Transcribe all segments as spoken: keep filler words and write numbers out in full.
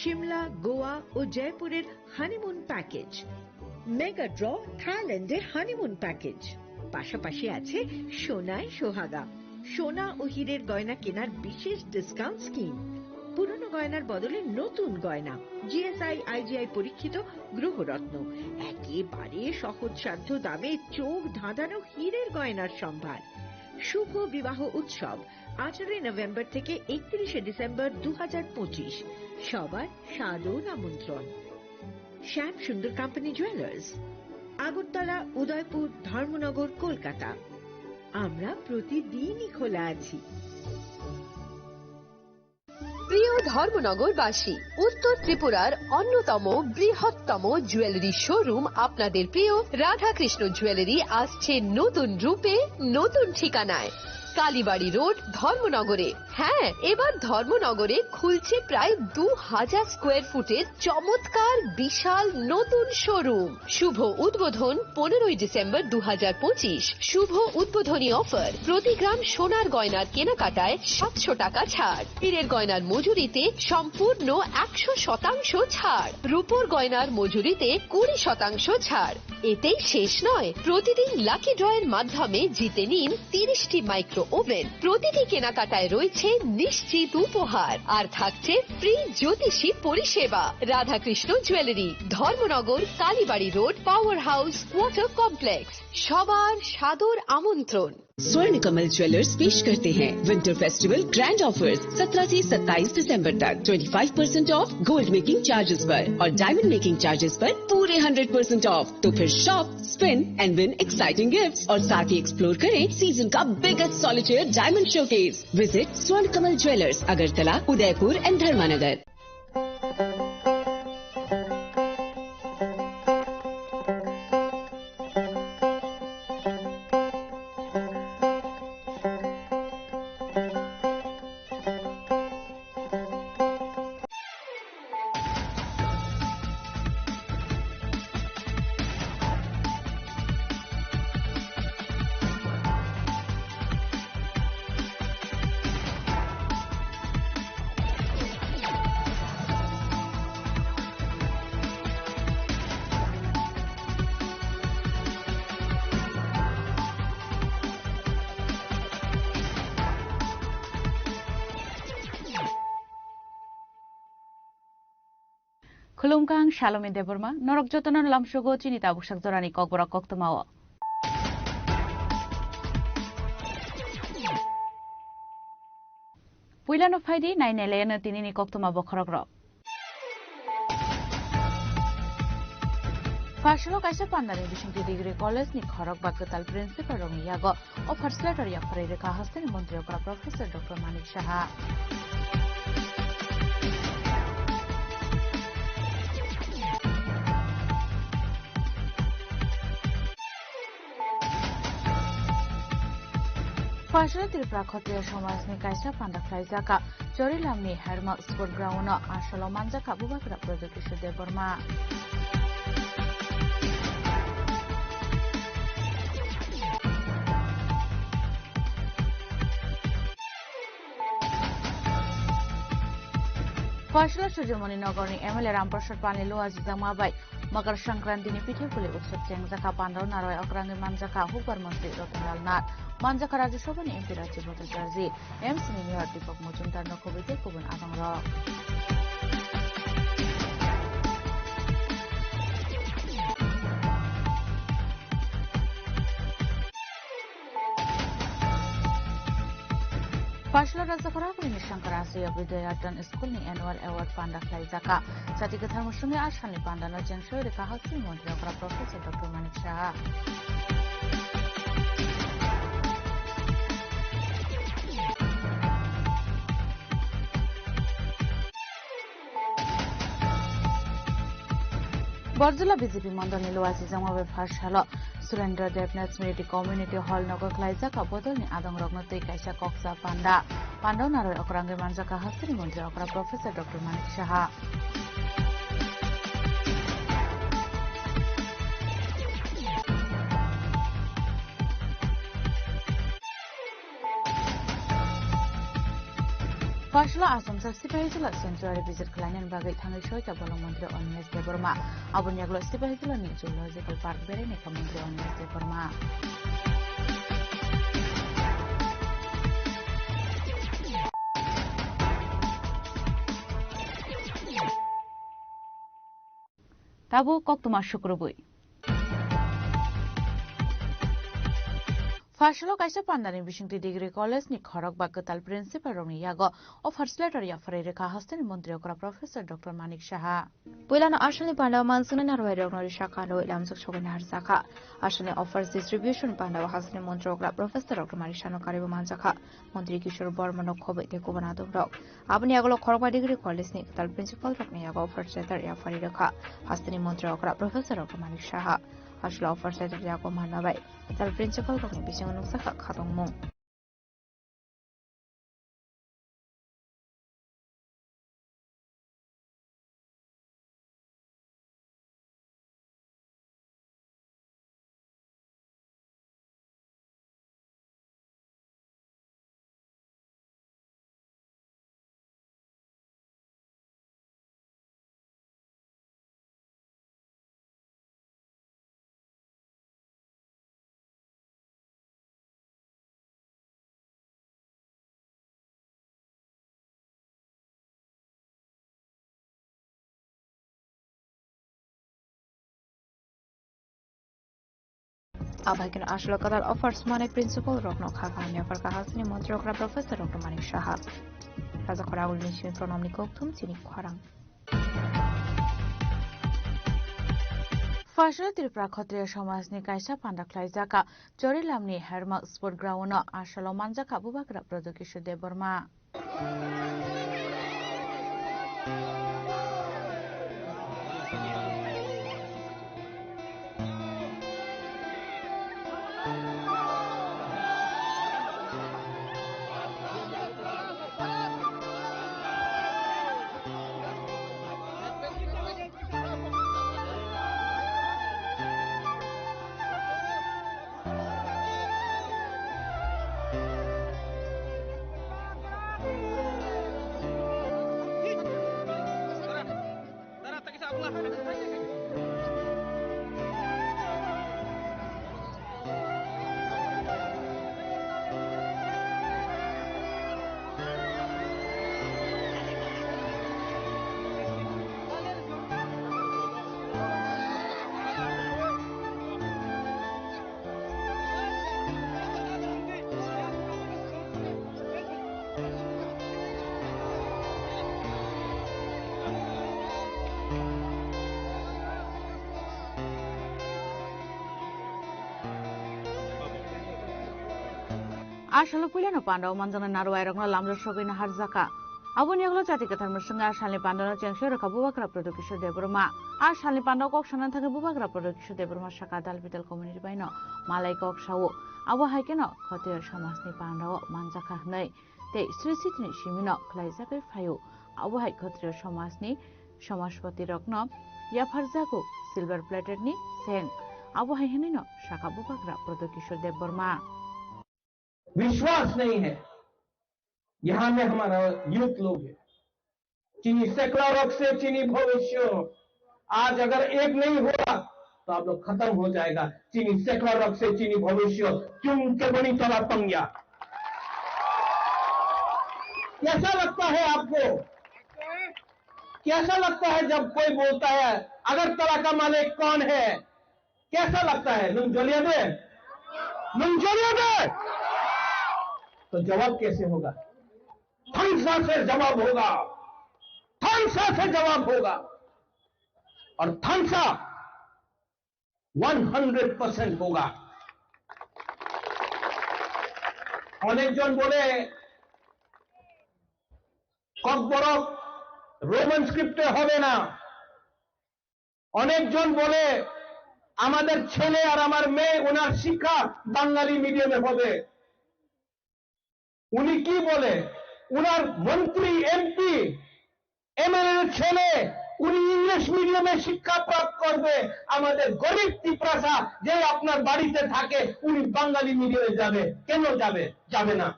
সিমলা, গোয়া ও জয়পুরের honeymoon package, mega draw থাইল্যান্ডের honeymoon package, পাশাপাশি আছে সোনায় সোহাগা, সোনা ও হীরের গয়না কেনার বিশেষ ডিসকাউন্ট স্কিম, পুরনো গয়নার বদলে নতুন গয়না, জিএসআই আইজিআই পরীক্ষিত গ্রহরত্ন, একেবারে সহজসাধ্য দামে চোখ ধাঁধানো হীরের গয়নার সম্ভার। শুভ বিবাহ উৎসব আঠারোই নভেম্বর থেকে একত্রিশে ডিসেম্বর দু হাজার পঁচিশ। সবার সাদর আমন্ত্রণ। শ্যাম সুন্দর কোম্পানি জুয়েলার্স, আগরতলা, উদয়পুর, ধর্মনগর, কলকাতা। আমরা প্রতিদিনই খোলা আছি। প্রিয় ধর্মনগরবাসী, উত্তর ত্রিপুরার অন্যতম বৃহত্তম জুয়েলারি শোরুম আপনাদের প্রিয় রাধাকৃষ্ণ জুয়েলারি আসছে নতুন রূপে, নতুন ঠিকানায়। কালীবাড়ি রোড, ধর্মনগরে। হ্যাঁ, এবার ধর্মনগরে খুলছে প্রায় দু হাজার স্কোয়ার ফুটের চমৎকার বিশাল নতুন শোরুম। শুভ উদ্বোধন পনেরোই ডিসেম্বর দু হাজার পঁচিশ। শুভ উদ্বোধনী অফার, প্রতি গ্রাম সোনার গয়নার কেনাকাটায় সাতশো টাকা ছাড়, হীরের গয়নার মজুরিতে সম্পূর্ণ একশো শতাংশ ছাড়, রূপোর গয়নার মজুরিতে কুড়ি শতাংশ ছাড়। এতেই শেষ নয়, প্রতিদিন লাকি ড্রয়ের মাধ্যমে জিতে নিন তিরিশটি মাইক্রো ওভেন। প্রতিটি কেনাকাটায় রয়েছে নিশ্চিত উপহার, আর থাকছে ফ্রি জ্যোতিষী পরিষেবা। Radhakrishna jewellery, Dharmanagar, Kalibari road, power house, water complex. সবার সাদর আমন্ত্রণ। स्वर्ण कमल ज्वेलर्स पेश करते हैं विंटर फेस्टिवल ग्रैंड ऑफर्स, सत्रह से सत्ताईस दिसंबर तक। Twenty five percent of gold making charges पर और डायमंड मेकिंग चार्जेस पर पूरे हंड्रेड परसेंट ऑफ। तो फिर shop, spin and win exciting gifts और साथ ही एक्सप्लोर करें सीजन का biggest solitaire diamond showcase. Visit स्वर्ण कमल ज्वेलर्स, अगरतला, उदयपुर एंड धर्मानगर। Khulumkha, ang Salome Debbarma, norok jotono lamsogo chini tabuksak jorani kokborok koktwmao. Puilano phaidi, nainailaino tinini koktwma bokhorokrok. Pharsalo kaisa pandani bisingtwi Degree College ni khorok ba kwtal principal rokni yago offer letter yapharwi rwkha hasteni montri okra Professor Doctor Manik Saha. Pharsalo Tripura Khotriya Somajni kaisa panda khlaijak. Chorilamni Herma Sport Ground-o asalo manjakha Bubagra Pradyot Kishore Debbarma. Pharsalo Surjomoni Nogorni M L A Ramprasad Pal-ni luajijakma bai Makar Sankrantini pithe kuli utsob chengjakha pandao narwai okrangwi manjakha hukbar montri Ratan Lal Nath, manjakha Rajya Sabhani M P Rajibhadra Charji, M C ni Mayor Deepak Majumdar no khobwi tei kubun abangrok. Pharsalo Rajakhara Kuni ni Shankar Asaya Bidya Yatan School ni Annual Award panda khlaijakha. Chati kwthar musungwi a salni pandano cheng soi rwkha hasteni montri okra Professor Doctor Manik Saha. Borjula B J P mondolni luachijakma bai pharsalo Surendra Debnath Smriti Community Hall nogo khlaijak bodolni adongrokno twi kaisa koksa panda. Pandao narwai okrangwi manjakha hasteni montri okra Professor Doctor Manik Saha. Phasalo Achomsa Sipahi Jila sanctuary visit khlainani bagwi thangwi soita bolong montri Onimesh Debbarma. Aboni yagulo Sipahi Jilani Zoological Park beraina kha montri Onimesh Debbarma. Tabuk koktwma sukrubwi. Phasalo kaisa pandani bisingtwi degree college ni khorok ba kwtal principal rokni yago offers letter yapharwi rwkha hasteni montri okra Professor Doctor Manik Saha. Puilano asalni pandao mansuknai narwai rokno risa kanwi lamjak sogwi naharjakha. Asalni offers distribution pandao hasteni montri okra Professor Doctor Manik Sahano karwibo manjakha. Montri Kishore Bormano khobwi tei kubun adongrok. Aboni yagulo khorokba degree college ni kwtal principal rokni yago offers letter yapharwi rwkha. Hasteni montri okra Professor Doctor Manik Saha. Aswk offers letter yago manma bai kwtal principal rokni bisingo nukjakha khatungmung. Abo hai kheno aswk kwtal offers manwi principal rokno kha kaham yapharkha hasteni montri okra Professor Doctor Manik Saha. Raja Khoragulni simi Pranamni kokthum chini khorang. Phasalo Tripura Khotriya Somajni kaisa panda khlaijak Chorilamni Herma Sport Ground-o asalo manjakha Bubagra Pradyot Kishore Debbarma. A salo puilano pandao manjaknai narwai rokno lamjak sogwi naharjakha. Aboni yagulo jati kwthar mwswngwi a salni pandano chengse rwkha Bubagra Pradyot Kishore Debbarma. A salni pandao kok sanani thangwi Bubagra Pradyot Kishore Debbarma sakha dal bidal community baino malai kok sao. Abo hai kheno Khotriya somajni pandao manjakha hwnwi tei Sri Sitini simino khlaijagwi phaio. Abo hai Khotriya somajni somajpati rokno yapharjago silver plated ni seng. Abo hai hwnwino sakha Bubagra Pradyot Kishore Debbarma. विश्वास नहीं है। यहाँ में हमारा यूथ लोग है। चीनी सैकड़ा रख से चीनी भविष्य। आज अगर एक नहीं हुआ तो आप लोग खत्म हो जाएगा। चीनी सैकड़ा रख से चीनी भविष्य। क्यों के बनी तला पंग्या। कैसा लगता है आपको? कैसा लगता है जब कोई बोलता है अगरतला का मालिक कौन है? कैसा लगता है? Nung joliya de? Nung joliya de? तो जवाब कैसे होगा? Thansa se jawab hoga. Thansa se jawab hoga. और thansa one hundred percent होगा। অনেকজন বলে ককবরক রোমান স্ক্রিপ্টে হবে না। অনেকজন বলে আমাদের ছেলে আর আমার মেয়ে ওনার শিক্ষা বাঙালি মিডিয়ামে হবে। উনি কি বলে? উনার মন্ত্রী, এমপি, এমএলএ ছেলে উনি ইংলিশ মিডিয়ামে শিক্ষা প্রাপ্ত করবে। আমাদের গরিব তিপ্রাসা যে আপনার বাড়িতে থাকে উনি বাঙালি মিডিয়ামে যাবে, কেন যাবে? যাবে না।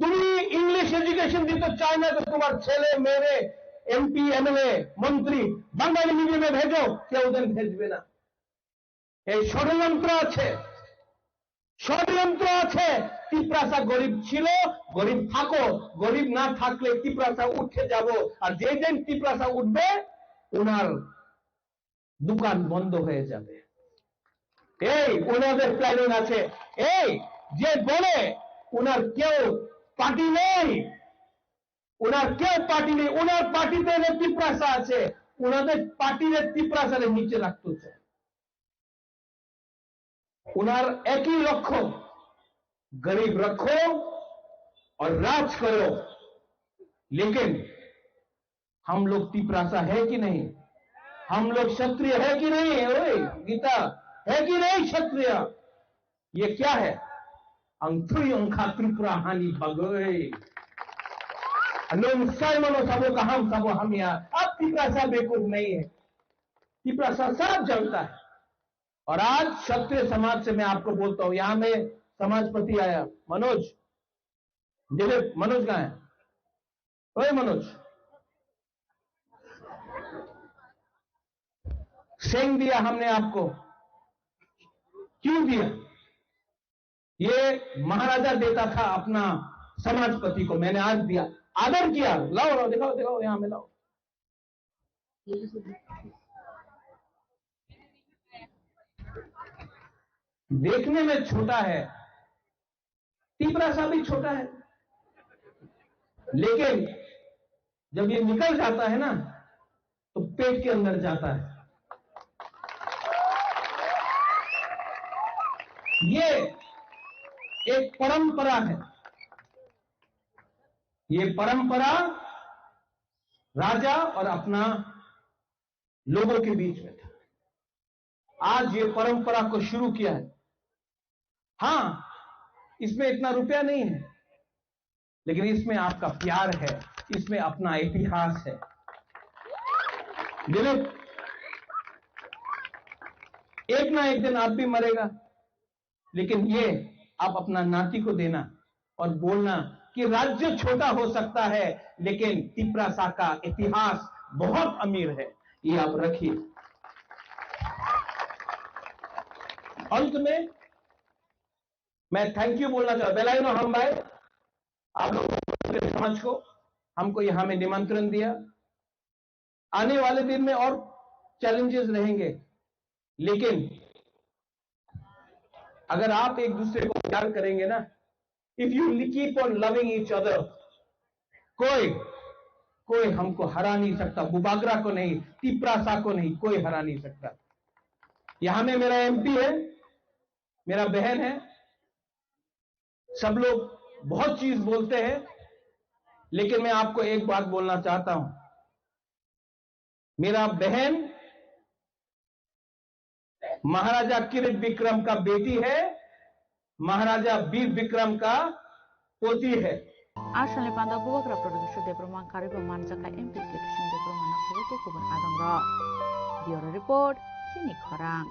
তুমি ইংলিশ এডুকেশন দিতে চায় না, তো তোমার ছেলে মেয়ে, এমপি, এমএলএ, মন্ত্রী বাঙালি মিডিয়ামে ভেজো, কেউ দেন ভেজবে না। এই ষড়যন্ত্র আছে, ষড়যন্ত্র আছে। তিপ্রাসা গরিব ছিল, গরিব থাকো, গরিব না থাকলে তিপ্রাসা উঠে যাব। আর যেই দিন তিপ্রাসা উঠবে, ওনার দোকান বন্ধ হয়ে যাবে। এই ওনাদের প্ল্যানিং আছে। এই যে বলে ওনার কেউ পার্টি নেই, ওনার কেউ পার্টি নেই, ওনার পার্টিতে যে তিপ্রাসা আছে, ওনাদের পার্টির তিপ্রাসারে নিচে রাখতে চায়। ওনার একই লক্ষ্য, গরিব রাখো আর রাজ করো। লেকিন हम लोग तिपरासा है कि नहीं? हम लोग क्षत्रिय है कि नहीं? ओए गीता, है कि नहीं क्षत्रिय? ये क्या है? Ang thui ang kha Tripura hani bagoi. Anong sai mano sabo kaham sabo hamya. Ab Tiprasa bekuf nahi hai. Tiprasa sab janta hai. और आज क्षत्रिय समाज से मैं आपको बोलता हूं, यहां में समाजपति आया, मनोज, दिलीप, मनोज कहां है? ओए मनोज, सेंग दिया हमने आपको, क्यों दिया? ये महाराजा देता था अपना समाजपति को, मैंने आज दिया। आदर किया। लाओ, लाओ, दिखाओ, दिखाओ, यहां में लाओ। देखने में छोटा है, तिपरासा भी छोटा है, लेकिन जब ये निकल जाता है ना, तो पेट के अंदर जाता है। ये एक परंपरा है, ये परंपरा राजा और अपना लोगों के बीच में था। आज ये परंपरा को शुरू किया है। हाँ, इसमें इतना रुपया नहीं है, लेकिन इसमें आपका प्यार है, इसमें अपना इतिहास है। दिलीप, एक ना एक दिन आप भी मरेगा, लेकिन ये आप अपना नाती को देना और बोलना कि राज्य छोटा हो सकता है, लेकिन तिपरासा का इतिहास बहुत अमीर है, ये आप रखिए। अंत में मैं थैंक यू बोलना चाहता हूं, बेलायनो हामबाय, आप लोगों के समाज को, हमको यहां में निमंत्रण दिया। आने वाले दिन में और चैलेंजेस रहेंगे, लेकिन अगर आप एक दूसरे को प्यार करेंगे ना, if you keep on loving each other, कोई कोई हमको हरा नहीं सकता। बुबागरा को नहीं, तिपरासा को नहीं, कोई हरा नहीं सकता। यहां में मेरा एमपी है, मेरा बहन है, सब लोग बहुत चीज बोलते हैं, लेकिन मैं आपको एक बात बोलना चाहता हूं। मेरा बहन महाराजा किरीट विक्रम का बेटी है, महाराजा वीर विक्रम का पोती है। Asalni panda Bubagra Pradyot Debbarma karwi bo manjakha M P Kirosen Debbarma no khobwi tei kubun adongrok. Bureau Report, Chini Khorang.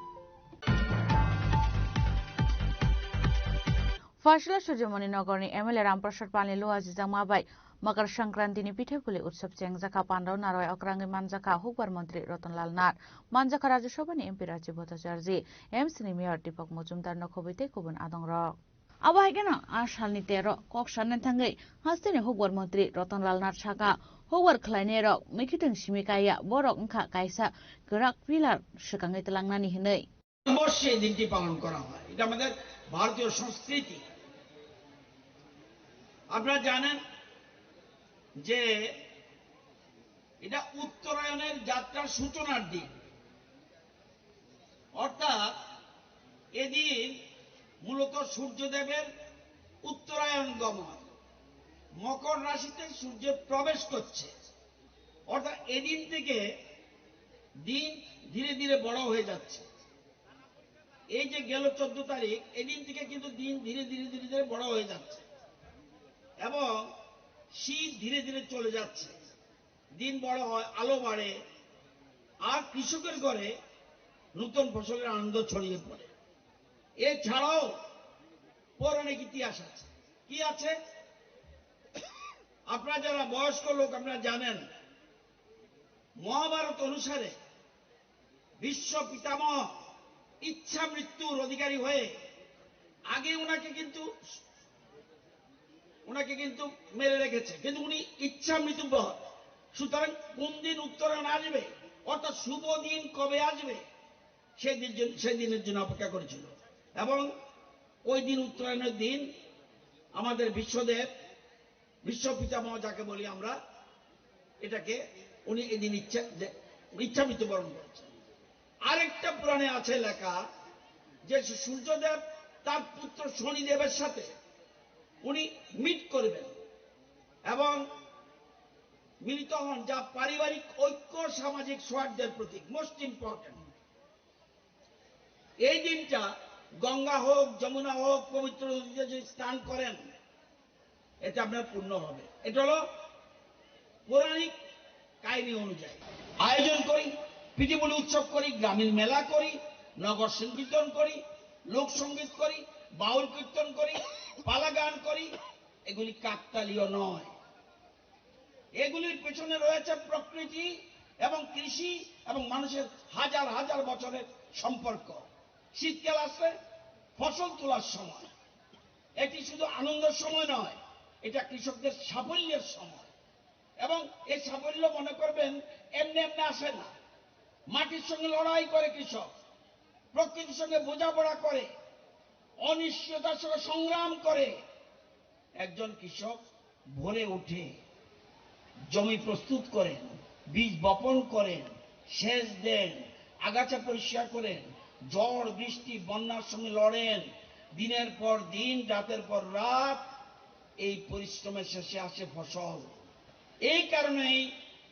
Phaisla Surjomoni Nogorni M L A Ramprasad Palni luajijakma bai Makar Sankrantini Pithaibuli Utsav chengjakha pandao narwai okrangwi manjakha hukbar montri Ratan Lal Nath, manjakha Rajya Sabhani M P Rajiv Bhattacharjee, M C ni Mayor Deepak Majumdar no khobwi tei kubun adongrok. Abo hai kheno a salni tero kok sanna thangwi hasteni hukbar montri Ratan Lal Nath sakha, hukbar khlainairok mikitwng simi kaiya, borok wngkha kaisa kwrak pillar swkangwi twlangnani hinwi. অবশ্যই এই দিনটি পালন করা হয়, এটা আমাদের ভারতীয় সংস্কৃতি। আপনারা জানেন যে এটা উত্তরায়ণের যাত্রার সূচনার দিন, অর্থাৎ এদিন মূলত সূর্যদেবের উত্তরায়ণ গমন, মকর রাশিতে সূর্য প্রবেশ করছে, অর্থাৎ এদিন থেকে দিন ধীরে ধীরে বড় হয়ে যাচ্ছে। এই যে গেল চোদ্দ তারিখ, এদিন থেকে কিন্তু দিন ধীরে ধীরে ধীরে ধীরে বড় হয়ে যাচ্ছে এবং শীত ধীরে ধীরে চলে যাচ্ছে। দিন বড় হয়, আলো বাড়ে, আর কৃষকের ঘরে নতুন ফসলের আনন্দ ছড়িয়ে পড়ে। এছাড়াও পৌরাণিক ইতিহাস আছে। কি আছে? আপনারা যারা বয়স্ক লোক, আপনারা জানেন, মহাভারত অনুসারে ভীষ্ম পিতামহ ইচ্ছা মৃত্যুর অধিকারী হয়ে আগে ওনাকে কিন্তু ওনাকে কিন্তু মেরে রেখেছে, কিন্তু উনি ইচ্ছা মৃত্যু বহন। সুতরাং কোন দিন উত্তরায়ণ আসবে, অর্থাৎ শুভ দিন কবে আসবে, সেই দিন জন্য, সেই দিনের জন্য অপেক্ষা করেছিল। এবং ওই দিন, উত্তরায়ণের দিন, আমাদের বিশ্বদেব, বিশ্ব পিতামহ যাকে বলি আমরা, এটাকে উনি এই দিন ইচ্ছা, যে, ইচ্ছা মৃত্যুবরণ করেছেন। আরেকটা পুরাণে আছে লেখা যে সূর্যদেব তার পুত্র শনিদেবের সাথে উনি মিট করবেন এবং মিলিত হন, যা পারিবারিক ঐক্য, সামাজিক সৌহার্দ্যের প্রতীক, মোস্ট ইম্পর্টেন্ট। এই দিনটা গঙ্গা হোক, যমুনা হোক, পবিত্র নদীতে যদি স্নান করেন, এটা আপনার পূর্ণ হবে। এটা হলো পৌরাণিক কাহিনী অনুযায়ী। আয়োজন করি, পিঠেপুলি উৎসব করি, গ্রামীণ মেলা করি, নগর সংকীর্তন করি, লোকসঙ্গীত করি, বাউল কীর্তন করি, পালা গান করি। এগুলি কাকতালীয় নয়। এগুলির পেছনে রয়েছে প্রকৃতি এবং কৃষি এবং মানুষের হাজার হাজার বছরের সম্পর্ক। শীতকাল আসলে ফসল তোলার সময়। এটি শুধু আনন্দের সময় নয়, এটা কৃষকদের সাফল্যের সময়। এবং এই সাফল্য, মনে করবেন, এমনি এমনি আসে না। মাটির সঙ্গে লড়াই করে কৃষক, প্রকৃতির সঙ্গে বোঝাপড়া করে, অনিশ্চয়তার সঙ্গে সংগ্রাম করে। একজন কৃষক ভোরে উঠে জমি প্রস্তুত করেন, বীজ বপন করেন, সেচ দেন, আগাছা পরিষ্কার করেন, ঝড় বৃষ্টি বন্যার সঙ্গে লড়েন, দিনের পর দিন, রাতের পর রাত। এই পরিশ্রমের শেষে আসে ফসল। এই কারণেই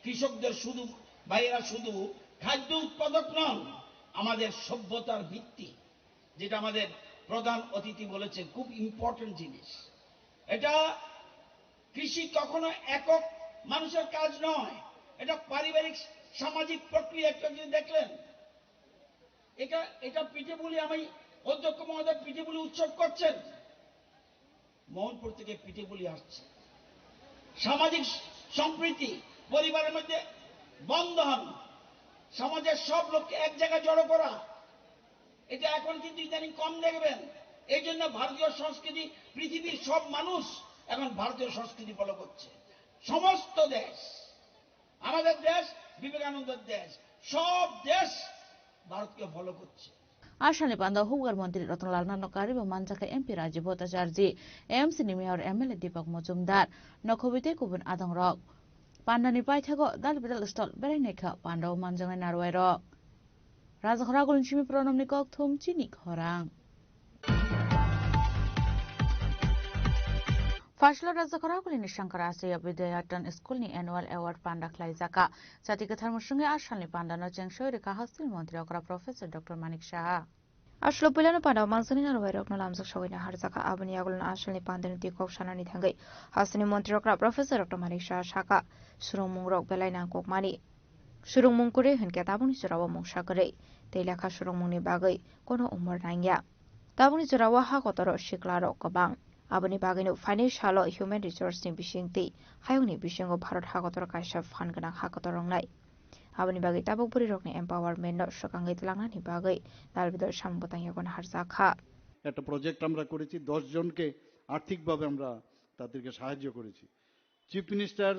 কৃষকদের শুধু, ভাইয়েরা শুধু খাদ্য উৎপাদক নন, আমাদের সভ্যতার ভিত্তি, যেটা আমাদের প্রধান অতিথি বলেছেন, খুব ইম্পর্টেন্ট জিনিস। এটা, কৃষি কখনো একক মানুষের কাজ নয়, এটা পারিবারিক সামাজিক প্রক্রিয়া। একটু আগে দেখলেন, এটা, এটা পিঠেপুলি, আমি, অধ্যক্ষ মহোদয় পিঠেপুলি উৎসব করছেন, মোহনপুর থেকে পিঠেপুলি আসছে। সামাজিক সম্প্রীতি, পরিবারের মধ্যে বন্ধন, সমাজের সব লোককে এক জায়গায় জড়ো করা, এটা এখন কিন্তু ইদানিং কম দেখবেন। এই জন্য ভারতীয় সংস্কৃতি, পৃথিবীর সব মানুষ এখন ভারতীয় সংস্কৃতি ফলো করছে। সমস্ত দেশ, আমাদের দেশ বিবেকানন্দের দেশ, সব দেশ ভারতকে ফলো করছে। Asalni panda hubgar montri Ratanlal Nano karibo manjakha M P Rajiv Bhattacharjee, M C ni mayor M L A Deepak Majumdar, nokhobi tei kubun adongrok. Pandani paithago dal bidal stall berai naikha pandao manjaknai narwai rok. Rajakhor Agulni simi Pranamni kokthum chini khorang. Phaslo Rajakhor Agulini Shankar Acharya Vidyayatan School ni Annual Award panda khlaijaka. Jati kwthar mwswngwi a salni pandano cheng soi rwkha hasteni montri okra Professor Doctor Manik Saha. Aslo puilano pandao mansani narwai rokno lamjak sogwino harjaka. Aboni yagulono asalni pandani twi kok sanani thangwi hasteni montri okra Professor Doctor Manik Saha saka, surungmung rok belai nangkukmani. Surungmung kwrwi hwnkhe tabukni jorao mungsa kwrwi tei lekha surungmungni bagwi kono umor nangya. Tabukni jorao ha kotoro siklarok kwbang. Aboni bagwino phainai salo human resource ni bisingtwi hayungni bisingo Bharat ha kotoro kaisa phan gwnang ha kotor wngnai. Aboni bagwi tabuk bwrwirokni empowerment no swkangwi tlangnani bagwi dal bidal samung bwtang yago naharjak kha. একটা প্রজেক্ট আমরা করেছি, দশ জনকে আর্থিকভাবে আমরা তাদেরকে সাহায্য করেছি। চিফ মিনিস্টার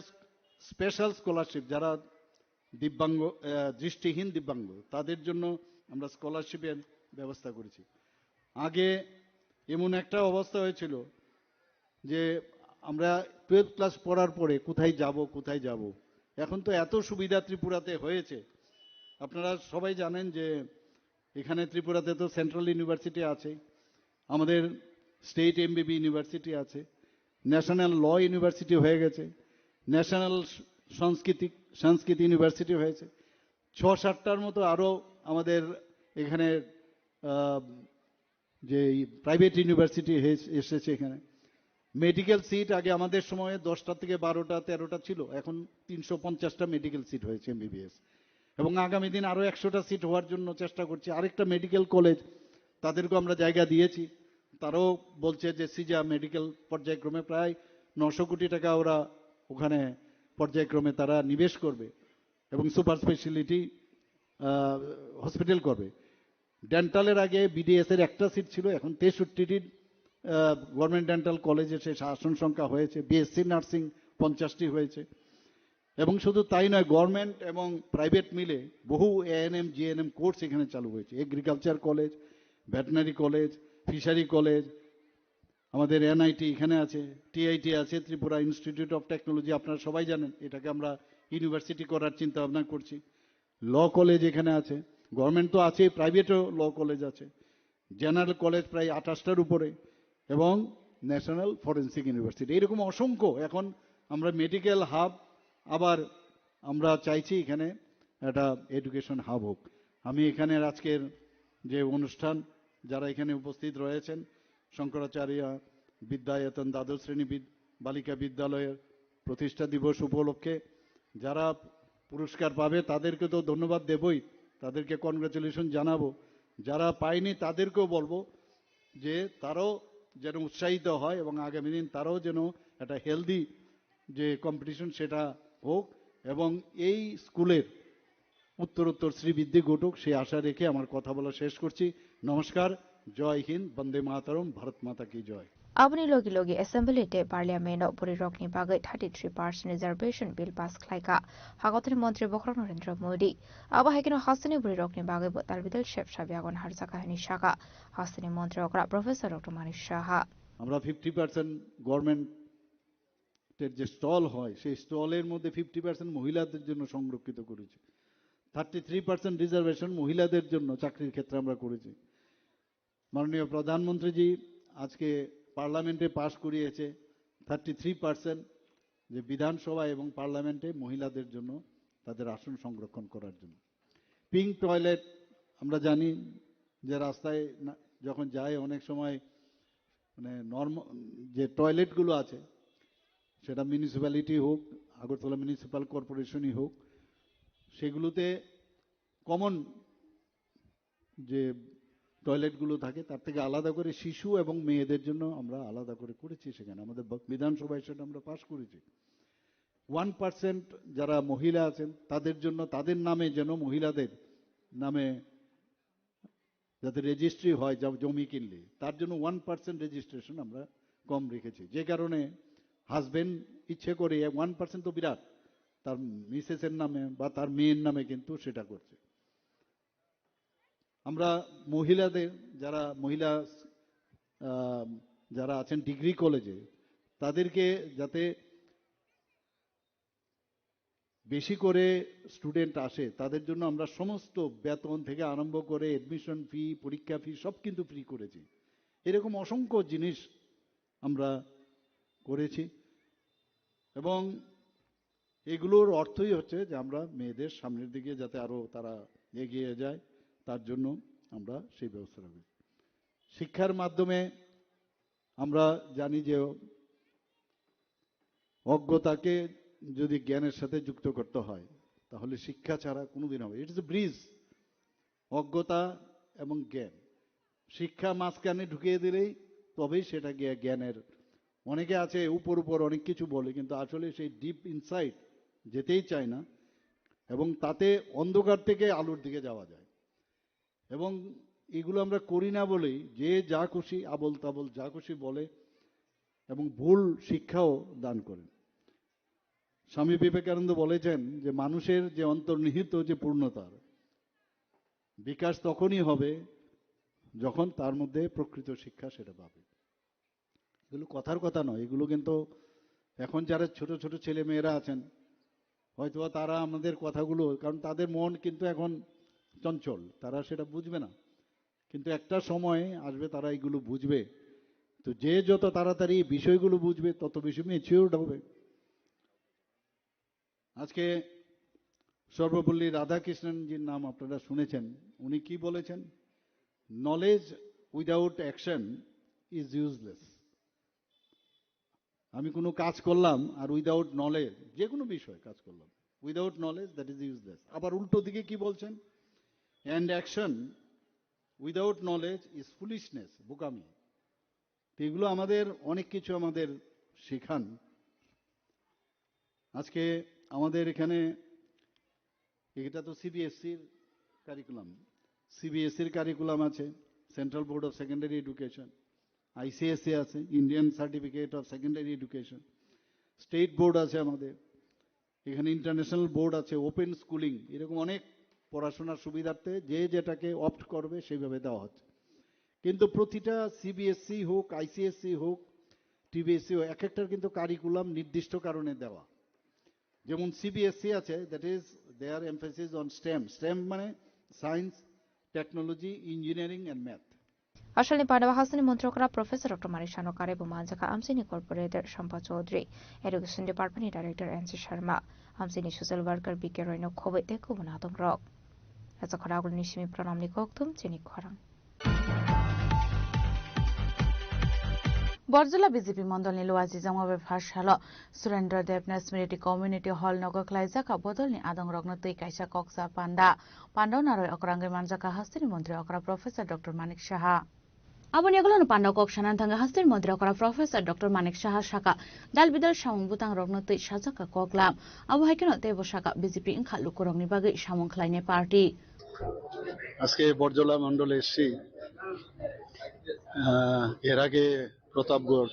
স্পেশাল স্কলারশিপ, যারা দিব্যাঙ্গ, আহ, দৃষ্টিহীন দিব্যাঙ্গ, তাদের জন্য আমরা স্কলারশিপের ব্যবস্থা করেছি। আগে এমন একটা অবস্থা হয়েছিল যে আমরা টুয়েলভ ক্লাস পড়ার পরে কোথায় যাব, কোথায় যাব। এখন তো এত সুবিধা ত্রিপুরাতে হয়েছে, আপনারা সবাই জানেন যে এখানে ত্রিপুরাতে তো সেন্ট্রাল ইউনিভার্সিটি আছে, আমাদের স্টেট এমবিবি ইউনিভার্সিটি আছে, ন্যাশনাল ল ইউনিভার্সিটি হয়ে গেছে, ন্যাশনাল সংস্কৃতি, সংস্কৃত ইউনিভার্সিটি হয়েছে, ছ সাতটার মতো আরও আমাদের এখানে, আহ, যে প্রাইভেট ইউনিভার্সিটি এসেছে এখানে। মেডিকেল সিট আগে আমাদের সময়ে দশটা থেকে বারোটা, তেরোটা ছিল, এখন তিনশো পঞ্চাশটা মেডিকেল সিট হয়েছে এমবিবিএস। এবং আগামী দিন আরও একশোটা সিট হওয়ার জন্য চেষ্টা করছি। আরেকটা মেডিকেল কলেজ, তাদেরকেও আমরা জায়গা দিয়েছি, তারাও বলছে যে সিজা মেডিকেল পর্যায়ক্রমে প্রায় নশো কোটি টাকা ওরা ওখানে পর্যায়ক্রমে তারা নিবেশ করবে এবং সুপার স্পেশালিটি হসপিটাল করবে। ডেন্টালের আগে বিডিএস এর একটা সিট ছিল, এখন তেষট্টিটির গভর্নমেন্ট ডেন্টাল কলেজে সে আসন সংখ্যা হয়েছে। বিএসসি নার্সিং পঞ্চাশটি হয়েছে। এবং শুধু তাই নয়, গভর্নমেন্ট এবং প্রাইভেট মিলে বহু এএনএম জিএনএম কোর্স এখানে চালু হয়েছে। Agriculture college, veterinary college, fishery college, আমাদের এনআইটি এখানে আছে, টিআইটি আছে, ত্রিপুরা ইনস্টিটিউট অফ টেকনোলজি, আপনারা সবাই জানেন, এটাকে আমরা ইউনিভার্সিটি করার চিন্তা ভাবনা করছি। ল কলেজ এখানে আছে, গভর্নমেন্ট তো আছে, প্রাইভেটও ল কলেজ আছে, জেনারেল কলেজ প্রায় আঠাশটার উপরে, এবং ন্যাশনাল ফরেন্সিক ইউনিভার্সিটি। এরকম অসংখ্য। এখন আমরা মেডিকেল হাব, আবার আমরা চাইছি এখানে একটা এডুকেশন হাব হোক। আমি এখানে আজকের যে অনুষ্ঠান, যারা এখানে উপস্থিত রয়েছেন, শঙ্করাচার্য বিদ্যায়তন দ্বাদশ শ্রেণী বিদ- বালিকা বিদ্যালয়ের প্রতিষ্ঠা দিবস উপলক্ষে যারা পুরস্কার পাবে, তাদেরকে তো ধন্যবাদ দেবই, তাদেরকে কনগ্রাচুলেশন জানাবো। যারা পায়নি, তাদেরকেও বলবো যে তারাও যেন উৎসাহিত হয় এবং আগামী দিন তারাও যেন একটা হেলদি যে কম্পিটিশন, সেটা হোক এবং এই স্কুলের উত্তরোত্তর শ্রীবৃদ্ধি ঘটুক, সেই আশা রেখে আমার কথা বলা শেষ করছি। নমস্কার, জয় হিন্দ, বন্দে মাতরম, ভারত মাতা কি জয়। Aboni logi logi Assembly tei Parliament o bwrwi rokni bagwi thirty three percent reservation bill pass khlaikha Hakotorni Montri Bokhorok Narendra Modi. Abo hai kheno hasteni bwrwi rokni bagwi bo talbidal sep sabyagon harjakha hwnwi sakha hasteni Montri okra Professor Doctor Manish Saha. আমরা fifty percent গভর্নমেন্টের যে স্টল হয়, সেই স্টলের মধ্যে fifty percent মহিলাদের জন্য সংরক্ষিত করেছি। থার্টি থ্রি পার্সেন্ট রিজার্ভেশন মহিলাদের জন্য চাকরির ক্ষেত্রে আমরা করেছি। মাননীয় প্রধানমন্ত্রীজি আজকে পার্লামেন্টে পাশ করিয়েছে থার্টি থ্রি পার্সেন্ট, যে বিধানসভা এবং পার্লামেন্টে মহিলাদের জন্য তাদের আসন সংরক্ষণ করার জন্য। পিঙ্ক টয়লেট, আমরা জানি যে রাস্তায় না- যখন যাই, অনেক সময় মানে নর্ম যে টয়লেটগুলো আছে, সেটা মিউনিসিপ্যালিটি হোক, আগরতলা মিউনিসিপ্যাল কর্পোরেশনই হোক, সেগুলোতে কমন যে টয়লেটগুলো থাকে, তার থেকে আলাদা করে শিশু এবং মেয়েদের জন্য আমরা আলাদা করে করেছি। সেখানে আমাদের ব- বিধানসভায় সেটা আমরা পাশ করেছি। ওয়ান পার্সেন্ট যারা মহিলা আছেন, তাদের জন্য, তাদের নামে যেন, মহিলাদের নামে যাতে রেজিস্ট্রি হয়, যা- জমি কিনলে, তার জন্য ওয়ান পার্সেন্ট রেজিস্ট্রেশন আমরা কম রেখেছি। যে কারণে হাজবেন্ড ইচ্ছে করে, ওয়ান পার্সেন্ট তো বিরাট, তার মিসেসের নামে বা তার মেয়ের নামে কিন্তু সেটা করছে। আমরা মহিলাদের, যারা মহিলা আহ, যারা আছেন ডিগ্রি কলেজে, তাদেরকে যাতে বেশি করে স্টুডেন্ট আসে, তাদের জন্য আমরা সমস্ত বেতন থেকে আরম্ভ করে অ্যাডমিশন ফি, পরীক্ষা ফি সব কিন্তু ফ্রি করেছি। এরকম অসংখ্য জিনিস আমরা করেছি এবং এগুলোর অর্থই হচ্ছে যে আমরা মেয়েদের সামনের দিকে যাতে আরও তারা এগিয়ে যায়, তার জন্য আমরা সেই ব্যবস্থা রাখি। শিক্ষার মাধ্যমে আমরা জানি যে অজ্ঞতাকে যদি জ্ঞানের সাথে যুক্ত করতে হয়, তাহলে শিক্ষা ছাড়া কোনোদিন হবে, ইট ইজ এ ব্রিজ। অজ্ঞতা এবং জ্ঞান, শিক্ষা মাঝখানে ঢুকিয়ে দিলেই তবেই সেটা গিয়ে জ্ঞানের। অনেকে আছে উপর উপর অনেক কিছু বলে, কিন্তু আসলে সেই ডিপ ইনসাইড যেতেই চায় না, এবং তাতে অন্ধকার থেকে আলোর দিকে যাওয়া যায়। এবং এগুলো আমরা করি না বলেই যে যা খুশি, আবল তাবল যা খুশি বলে এবং ভুল শিক্ষাও দান করে। স্বামী বিবেকানন্দ বলেছেন যে মানুষের যে অন্তর্নিহিত যে পূর্ণতার বিকাশ তখনই হবে যখন তার মধ্যে প্রকৃত শিক্ষা সেটা পাবে। এগুলো কথার কথা নয়, এগুলো কিন্তু এখন যারা ছোট ছোট ছেলে মেয়েরা আছেন, হয়তো তারা আমাদের কথাগুলো, কারণ তাদের মন কিন্তু এখন চঞ্চল, তারা সেটা বুঝবে না, কিন্তু একটা সময় আসবে তারা এগুলো বুঝবে। তো যে যত তাড়াতাড়ি এই বিষয়গুলো বুঝবে, তত বেশি ম্যাচিওরড হবে। আজকে সর্বপল্লী রাধাকৃষ্ণনজির নাম আপনারা শুনেছেন। উনি কি বলেছেন? Knowledge without action is useless. আমি কোনো কাজ করলাম আর উইদাউট নলেজ, যে কোনো বিষয়ে কাজ করলাম, without knowledge, that is useless. আবার উল্টো দিকে কি বলছেন? And action without knowledge is foolishness, বোকামি। তো এগুলো আমাদের অনেক কিছু আমাদের শেখান। আজকে আমাদের এখানে এটা তো সিবিএসসির কারিকুলাম, সিবিএসসির কারিকুলাম আছে, central board of secondary education, ICSC আছে, Indian certificate of secondary education, state board আছে আমাদের, এখানে ইন্টারন্যাশনাল বোর্ড আছে, ওপেন স্কুলিং, এরকম অনেক পড়াশোনার সুবিধার্থে যে যেটাকে অপ্ট করবে সেইভাবে দেওয়া হচ্ছে। কিন্তু প্রতিটা সিবিএসসি হোক, আইসিএসসি হোক, টিবিএসসি হোক, এক একটার কিন্তু কারিকুলাম নির্দিষ্ট কারণে দেওয়া। যেমন সিবিএসসি আছে, that is their emphasis on STEM. STEM মানে science, technology, engineering and math. Asalni pandao hasteni montri okra Professor Doctor Manik Sahano karwi bo manjakha amchaini corporator Sampa Chaudhary, Education Department ni Director N C Sharma, amchaini social worker B K Roy no khobwi tei kubun adongrok. Rachakhara agulni simi pranamni kokthum chini khorang. Borjola B J P mondolni Luaji Jangma bai pharsalo Surendra Debnath Smriti Community Hall nogo khlaijak kha bodolni adongrokno twi kaisa koksa panda. Pandao narwi okrangwi manjakha hasteni montri okra Professor Doctor Manik Saha. Aboni ukulokno pandao kok sanani thangwi hasteni montri okra Professor Doctor Manik Saha sakha, dal bidal samung bwtang rokno twi sajak kha koklam. Abo hai kheno teibo sakha B J P wngkha lukurokni bagwi samung khlainai party. আজকে বরজলা মণ্ডলে এসেছি। আহ, এর আগে প্রতাপগড়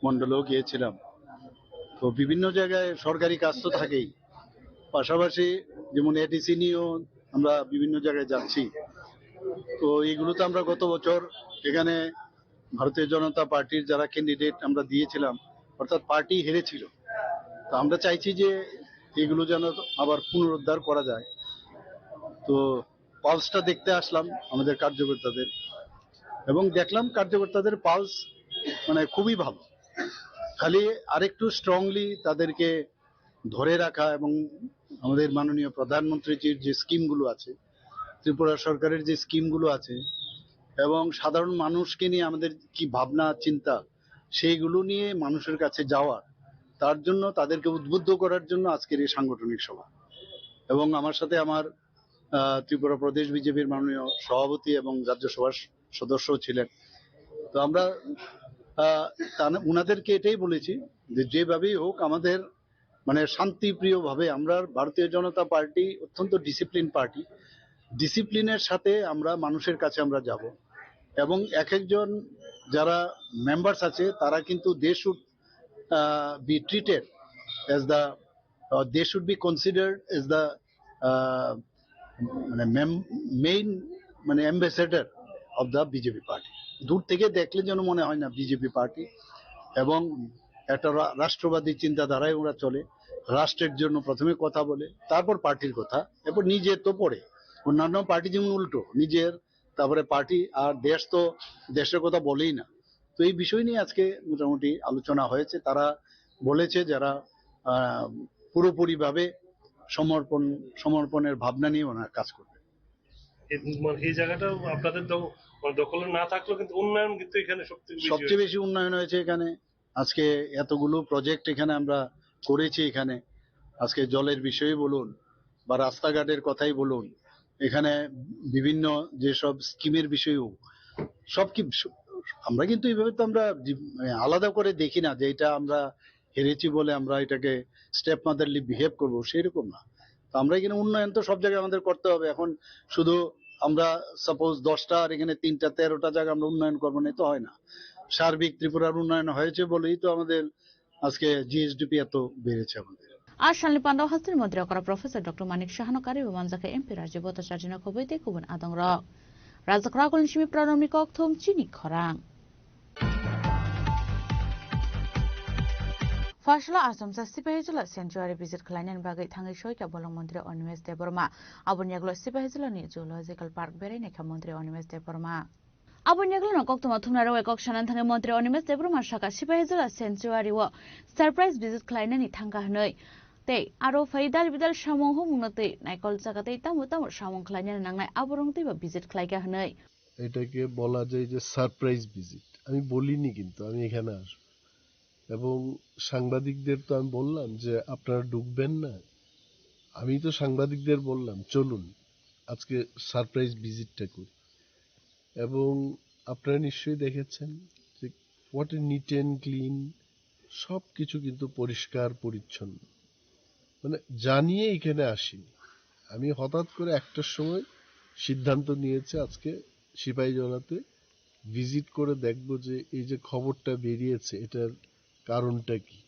মণ্ডলেও গিয়েছিলাম। তো বিভিন্ন জায়গায় সরকারি কাজ তো থাকেই, পাশাপাশি যেমন এডিসি নিয়েও আমরা বিভিন্ন জায়গায় যাচ্ছি। তো এইগুলো তো আমরা গত বছর এখানে ভারতীয় জনতা পার্টির যারা ক্যান্ডিডেট আমরা দিয়েছিলাম, অর্থাৎ পার্টি হেরেছিল। তো আমরা চাইছি যে এগুলো যেন আবার পুনরুদ্ধার করা যায়। তো পালসটা দেখতে আসলাম আমাদের কার্যকর্তাদের, এবং দেখলাম কার্যকর্তাদের পালস মানে খুবই ভালো। খালি আরেকটু স্ট্রংলি তাদেরকে ধরে রাখা এবং আমাদের মাননীয় প্রধানমন্ত্রীজির যে স্কিমগুলো আছে, ত্রিপুরা সরকারের যে স্কিমগুলো আছে এবং সাধারণ মানুষকে নিয়ে আমাদের কি ভাবনা চিন্তা, সেইগুলো নিয়ে মানুষের কাছে যাওয়ার, তার জন্য, তাদেরকে উদ্বুদ্ধ করার জন্য আজকের এই সাংগঠনিক সভা। এবং আমার সাথে আমার, আহ, ত্রিপুরা প্রদেশ বিজেপির মাননীয় সভাপতি এবং রাজ্যসভার সদস্যও ছিলেন। তো আমরা, আহ, তান-, ওনাদেরকে এটাই বলেছি যে যেভাবেই হোক আমাদের মানে শান্তিপ্রিয়ভাবে, আমরা ভারতীয় জনতা পার্টি অত্যন্ত ডিসিপ্লিন পার্টি, ডিসিপ্লিনের সাথে আমরা মানুষের কাছে আমরা যাব এবং এক একজন যারা মেম্বার্স আছে তারা কিন্তু they should be treated as the, they should be considered as the মানে মেইন মানে ambassador of the BJP party. দূর থেকে দেখলে যেন মনে হয় না বিজেপি পার্টি, এবং একটা রা-, রাষ্ট্রবাদী চিন্তাধারায় ওরা চলে, রাষ্ট্রের জন্য প্রথমে কথা বলে, তারপর পার্টির কথা, এরপর নিজের তো পড়ে। অন্যান্য পার্টি যেমন উল্টো, নিজের, তারপরে পার্টি, আর দেশ তো, দেশের কথা বলেই না। তো এই বিষয় নিয়ে আজকে মোটামুটি আলোচনা হয়েছে। তারা বলেছে যারা আহ, পুরোপুরিভাবে সমর্পণ, সমর্পণের ভাবনা নিয়ে ওনারা কাজ করবেন। এই, মানে, এই জায়গাটা আপনাদের দ-, মানে, দখলে না থাকলেও কিন্তু উন্নয়ন কিন্তু এখানে সবথেকে বেশি সবচেয়ে হয়েছে। বেশি উন্নয়ন হয়েছে এখানে। আজকে এতগুলো প্রজেক্ট এখানে আমরা করেছি, এখানে আজকে জলের বিষয়ে বলুন বা রাস্তাঘাটের কথাই বলুন, এখানে বিভিন্ন যেসব স্কিমের বিষয়েও সব কি, আমরা কিন্তু এইভাবে তো আমরা ডি-, মানে, আলাদা করে দেখি না যে এটা আমরা হেরেছি বলে আমরা এটাকে স্টেপ মাদারলি বিহেভ করবো, সেই রকম না। তো আমরা এখানে উন্নয়ন তো সব জায়গায় আমাদের করতে হবে। এখন শুধু আমরা সাপোজ দশটা আর এখানে তিনটা, তেরোটা জায়গা আমরা উন্নয়ন করবো না, তো হয় না। সার্বিক ত্রিপুরার উন্নয়ন হয়েছে বলেই তো আমাদের আজকে জিএসডিপি এত বেড়েছে আমাদের। Asalni pandao hasteni montri okra Professor Doctor Manik Sahano karwi bo manjakha M P Rajiv Bhattacharya no khobwi tei kubun adongrok. Rajakhara agulni simi pranamni kokthum chini khorang. Pharsalo Achomsa Sipahijola Sanctuary visit khlainani bagwi thangwi soikha bolong montri Animesh Debbarma. Aboni yagulo Sipahijola ni Zoological Park berai naikha montri Animesh Debbarma. Aboni yagulo no koktwma thumnai rogwi kok sanani thangwi montri Animesh Debbarma sakha Sipahijola Sanctuary o surprise visit khlainani thangkha hwnwi. Tei aro phai dal bidal samung humung no twi naikol jaga tei tamo tamo samung khlainani nangnai aborok twibo visit khlaikha hwnwi. এটাকে বলা যায় যে surprise visit. আমি বলিনি, কিন্তু আমি এখানে আসবো। এবং সাংবাদিকদের তো আমি বললাম যে, "আপনারা ঢুকবেন না?" আমি তো সাংবাদিকদের বললাম, "চলুন, আজকে সারপ্রাইজ ভিজিটটা করি।" এবং আপনারা নিশ্চয়ই দেখেছেন যে what a neat and clean, সব কিছু কিন্তু পরিষ্কার পরিচ্ছন্ন। মানে, জানিয়ে এখানে আসিনি। আমি হঠাৎ করে একটার সময় সিদ্ধান্ত নিয়েছি আজকে সিপাহীজলাতে ভিজিট করে দেখব যে এই যে খবরটা বেরিয়েছে, এটার কারণটা কি।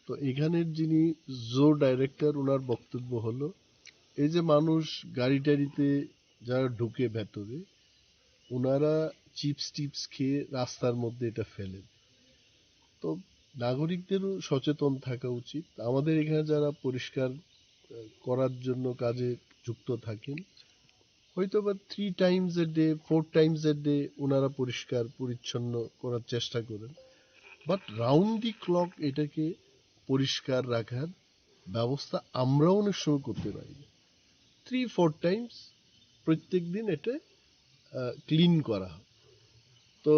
তো এখানের যিনি জো ডাইরেক্টর, ওনার বক্তব্য হলো, এই যে মানুষ গাড়ি টাড়িতে যারা ঢুকে ভেতরে, ওনারা চিপস টিপস খেয়ে রাস্তার মধ্যে এটা ফেলেন। তো নাগরিকদেরও সচেতন থাকা উচিত। আমাদের এখানে যারা পরিষ্কার, আহ, করার জন্য কাজে যুক্ত থাকেন, হয়তো বা three Times a day, four Times a day ওনারা পরিষ্কার পরিচ্ছন্ন করার চেষ্টা করেন, বাট রাউন্ড দি ক্লক এটাকে পরিষ্কার রাখার ব্যবস্থা আমরাও অনেক সময় করতে পারি না। থ্রি ফোর টাইমস প্রত্যেক দিন এটা ক্লিন করা হয়। তো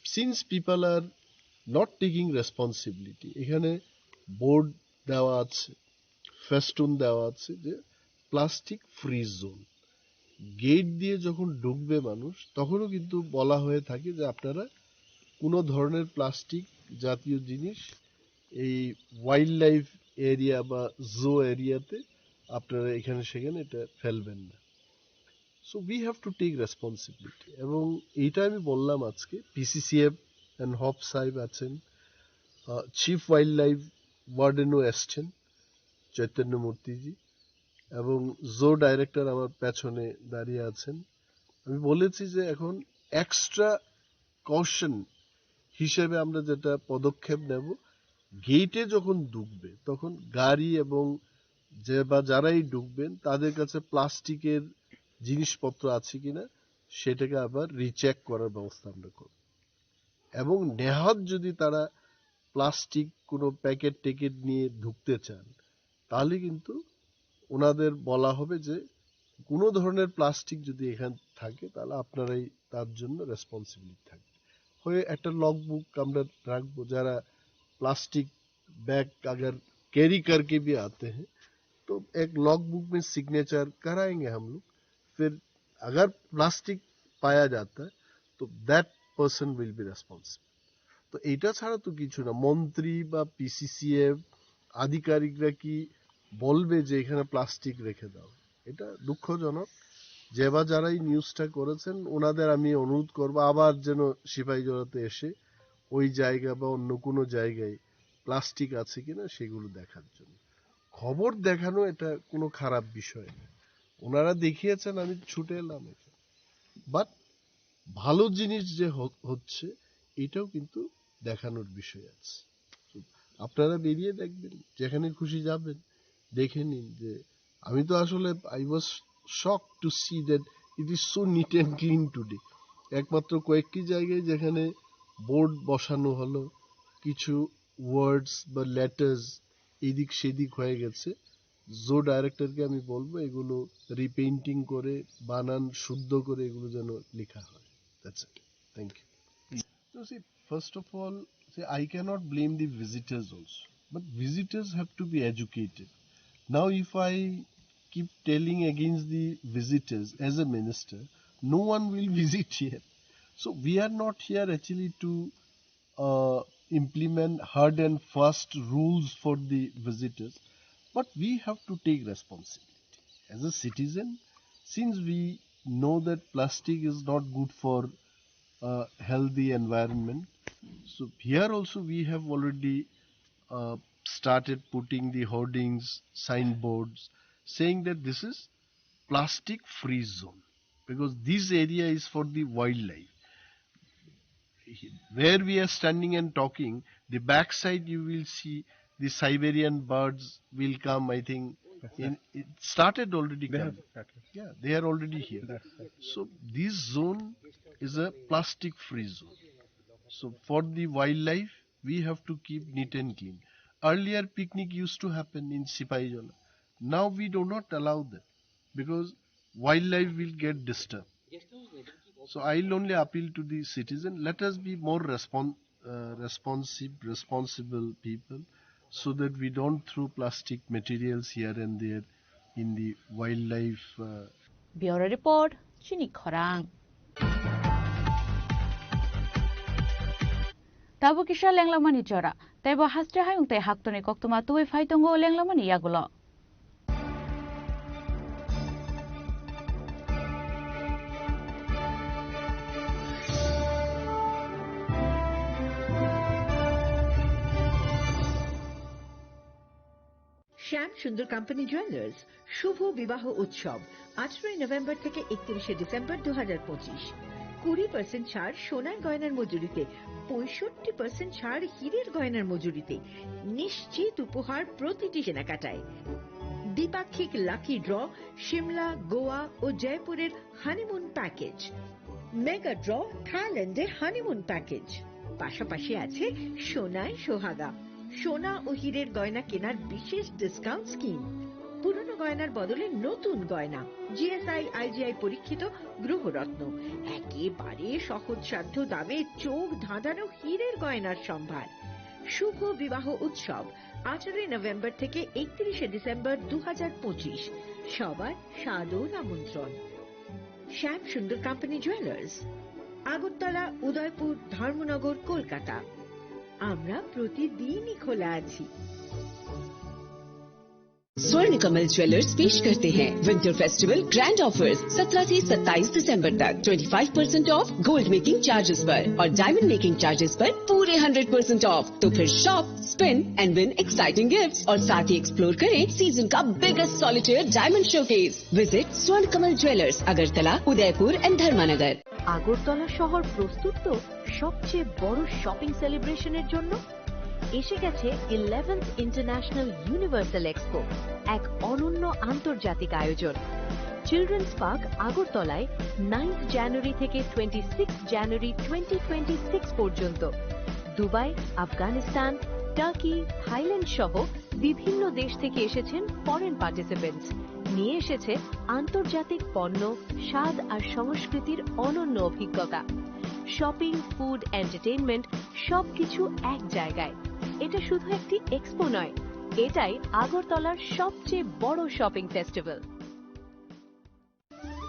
since people are not taking responsibility, এখানে বোর্ড দেওয়া আছে, ফেস্টুন দেওয়া আছে যে প্লাস্টিক ফ্রি জোন। গেট দিয়ে যখন ঢুকবে মানুষ, তখনও কিন্তু বলা হয়ে থাকে যে আপনারা কোনো ধরনের প্লাস্টিক জাতীয় জিনিস এই ওয়াইল্ড লাইফ এরিয়া বা জু এরিয়াতে আপনারা এখানে সেখানে এটা ফেলবেন না। So we have to take responsibility. এবং এইটা আমি বললাম, আজকে পিসিসিএফ এন্ড হপ সাহেব আছেন, চিফ ওয়াইল্ড লাইফ ওয়ার্ডেনও এসছেন, চৈতন্য মূর্তিজি, এবং জো ডাইরেক্টর আমার পেছনে দাঁড়িয়ে আছেন। আমি বলেছি যে এখন এক্সট্রা কশন হিসেবে আমরা যেটা পদক্ষেপ নেব, গেটে যখন ঢুকবে, তখন গাড়ি এবং যে বা যারাই ঢুকবেন, তাদের কাছে প্লাস্টিকের জিনিসপত্র আছে কিনা, সেটাকে আবার রিচেক করার ব্যবস্থা আমরা করব। এবং নেহাত যদি তারা প্লাস্টিক কোনো প্যাকেট ট্যাকেট নিয়ে ঢুকতে চান, তাহলে কিন্তু ওনাদের বলা হবে যে কোনো ধরনের প্লাস্টিক যদি এখানে থাকে, তাহলে আপনারাই তার জন্য রেসপন্সিবিলিটি থাকবে। হয়ে একটা লগ বুক আমরা রাখবো, যারা प्लास्टिक बैग अगर कैरी करके भी आते हैं, तो एक लॉग बुक में सिग्नेचर कराएंगे हम लोग। फिर अगर प्लास्टिक पाया जाता है, तो that person will be responsible. তো এটা ছাড়া তো কিছু না। মন্ত্রী বা পিসিসিএফ আধিকারিকরা কি বলবে যে এখানে প্লাস্টিক রেখে দাও? এটা দুঃখজনক। যে বা যারা এই নিউজটা করেছেন, ওনাদের আমি অনুরোধ করব আবার যেন সিপাহীজলাতে এসে ওই জায়গা বা অন্য কোনো জায়গায় প্লাস্টিক আছে কিনা সেগুলো দেখার জন্য। খবর দেখানো এটা কোনো খারাপ বিষয় না, ওনারা দেখিয়েছেন, আমি ছুটে এলাম এখানে। বাট ভালো জিনিস যে হ-, হচ্ছে, এটাও কিন্তু দেখানোর বিষয় আছে। আপনারা বেরিয়ে দেখবেন, যেখানে খুশি যাবেন, দেখে নিন যে আমি তো আসলে, I was shocked to see that it is so neat and clean today। একমাত্র কয়েকটি জায়গায় যেখানে বোর্ড বসানো হলো, কিছু ওয়ার্ডস বা লেটার্স এদিক সেদিক হয়ে গেছে, জো ডাইরেক্টরকে আমি বলবো এগুলো রিপেইন্টিং করে, বানান শুদ্ধ করে এগুলো যেন লেখা হয়। That's it. Thank you. So see, first of all, see, I cannot blame the visitors also, but visitors have to be educated. Now, if I keep telling against the visitors as a minister, no one will visit here. So we are not here actually to uh, implement hard and fast rules for the visitors, but we have to take responsibility as a citizen, since we know that plastic is not good for a healthy environment. So here also we have already uh, started putting the hoardings, signboards, saying that this is plastic free zone, because this area is for the wildlife. Where we are standing and talking, the backside you will see the Siberian birds will come, I think. In, it started already. They have coming started. Yeah, they are already here. That's right. So this zone is a plastic free zone. So for the wildlife, we have to keep neat and clean. Earlier picnic used to happen in Sipahijola. Now we do not allow that because wildlife will get disturbed. So I will only appeal to the citizen, let us be more respon- uh, responsive, responsible people, so that we don't throw plastic materials here and there in the wildlife. Uh, Bureau Report, Chini Khorang. Tabuk kisa lenglamani jora. Teibo haste hayung tei haktorni koktwma tubui phai tongo lenglamani yagulo. শ্যাম সুন্দর company jewellers শুভ বিবাহ উৎসব, আঠারোই নভেম্বর থেকে একত্রিশে ডিসেম্বর দু হাজার পঁচিশ। কুড়ি পার্সেন্ট ছাড় সোনার গয়নার মজুরিতে, পঁয়ষট্টি পার্সেন্ট ছাড় হীরের গয়নার মজুরিতে, নিশ্চিত উপহার প্রতিটি কেনাকাটায়। দ্বিপাক্ষিক লাকি ড্র, সিমলা, গোয়া ও জয়পুরের হানিমুন প্যাকেজ, মেগা ড্র, থাইল্যান্ডে হানিমুন প্যাকেজ। পাশাপাশি আছে সোনায় সোহাগা, সোনা ও হীরের গয়না কেনার বিশেষ ডিসকাউন্ট স্কিম। পুরনো গয়নার বদলে নতুন গয়না, জিএসআই, আইজিআই পরীক্ষিত গ্রহরত্ন, একেবারে সহজসাধ্য দামে চোখ ধাঁধানো হীরের গয়নার সম্ভার। শুভ বিবাহ উৎসব, আঠারোই নভেম্বর থেকে একত্রিশে ডিসেম্বর দু হাজার পঁচিশ। সবার সাদর আমন্ত্রণ। শ্যাম সুন্দর কোম্পানি জুয়েলার্স, আগরতলা, উদয়পুর, ধর্মনগর, কলকাতা। আমরা প্রতিদিনই খোলা আছি। स्वर्ण कमल ज्वेलर्स पेश करते हैं विंटर फेस्टिवल ग्रैंड ऑफर्स। सत्रह से सत्ताईस दिसंबर तक twenty five percent of gold making charges पर और डायमंड मेकिंग चार्जेस पर पूरे हंड्रेड परसेंट ऑफ। तो फिर shop, spin and win exciting gifts और साथ ही एक्सप्लोर करें सीजन का biggest solitaire diamond showcase. Visit स्वर्ण कमल ज्वेलर्स, अगरतला, उदयपुर एंड धर्मानगर। আগরতলা শহর প্রস্তুত তো সবচেয়ে বড় শপিং সেলিব্রেশনের জন্য। এসে গেছে ইলেভেন্থ ইন্টারন্যাশনাল ইউনিভার্সাল এক্সপো, এক অনন্য আন্তর্জাতিক আয়োজন। চিলড্রেন্স পার্ক আগরতলায় নাইন্থ জানুয়ারি থেকে twenty six January twenty twenty six পর্যন্ত। দুবাই, আফগানিস্তান, টার্কি, থাইল্যান্ড সহ বিভিন্ন দেশ থেকে এসেছেন ফরেন পার্টিসিপেন্টস। নিয়ে এসেছে আন্তর্জাতিক পণ্য, স্বাদ আর সংস্কৃতির অনন্য অভিজ্ঞতা। শপিং, ফুড, এন্টারটেইনমেন্ট, সবকিছু এক জায়গায়। এটা শুধু একটি এক্সপো নয়, এটাই আগরতলার সবচেয়ে বড় শপিং ফেস্টিভ্যাল।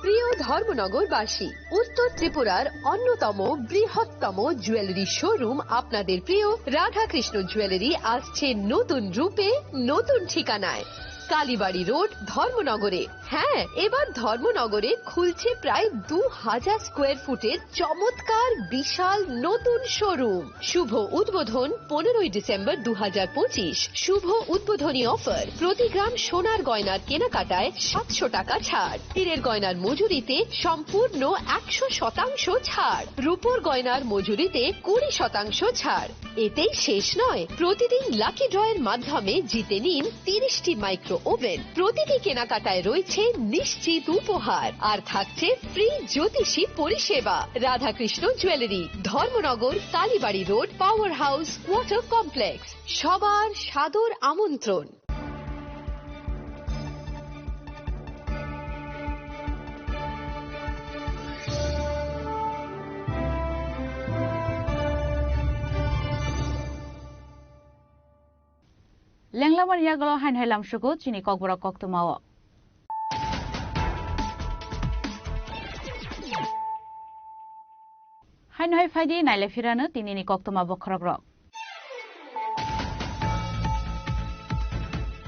প্রিয় ধর্মনগরবাসী, উত্তর ত্রিপুরার অন্যতম বৃহত্তম জুয়েলারি শোরুম আপনাদের প্রিয় রাধাকৃষ্ণ জুয়েলারি আসছে নতুন রূপে, নতুন ঠিকানায়, কালীবাড়ি রোড, ধর্মনগরে। হ্যাঁ, এবার ধর্মনগরে খুলছে প্রায় দু হাজার স্কোয়ার ফুটের চমৎকার বিশাল নতুন শোরুম। শুভ উদ্বোধন পনেরোই ডিসেম্বর দু হাজার পঁচিশ। শুভ উদ্বোধনী অফার, প্রতি গ্রাম সোনার গয়নার কেনাকাটায় সাতশো টাকা ছাড়, হীরের গয়নার মজুরিতে সম্পূর্ণ একশো শতাংশ ছাড়, রূপোর গয়নার মজুরিতে কুড়ি শতাংশ ছাড়। এতেই শেষ নয়, প্রতিদিন লাকি ড্রয়ের মাধ্যমে জিতে নিন তিরিশটি মাইক্রো ওভেন। প্রতিটি কেনাকাটায় রয়েছে নিশ্চিত উপহার, আর থাকছে ফ্রি জ্যোতিষী পরিষেবা। Radhakrishna jewellery, Dharmanagar, Kalibari road, power house, water complex. সবার সাদর আমন্ত্রণ। Lenglamani yagulo hain hai lamsugo chini kokborok koktwmao. Haino hai phaidi naile phirano tinini koktwma bokhorokrok.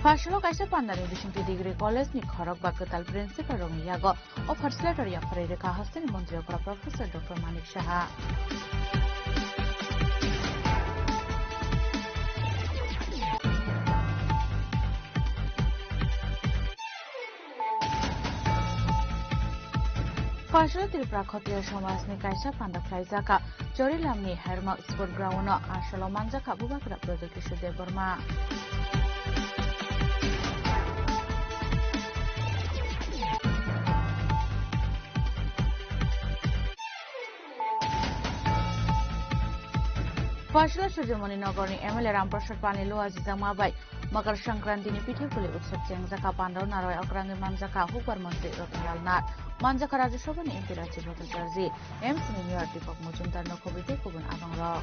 Phasalo kaisa pandani bisingtwi degree college ni khorok ba kwtal principal rokni yago offer letter yapharwi rwkha hasteni montri okra Professor Doctor Manik Saha. Phasalo Tripura Khotiya Somajni kaisa panda khlaijak. Chorilamni Herma Sport Ground-o asolo manjakha Bubagra Pradyot Kishore Debbarma. Phasalo Surjomoni Nogorni M L A Ramprasad Panilu ajijak ma bai Makar Sankrantini pithaikuli utsob chengjakha, pandao narwai okrangwi manjakha hukbar montri Ratanlal Nath, manjakha Rajya Sabhani M P Rajiv Bhattacharjee, M C ni Mayor Deepak Majumdar, nokhobai tei kubun abangrok.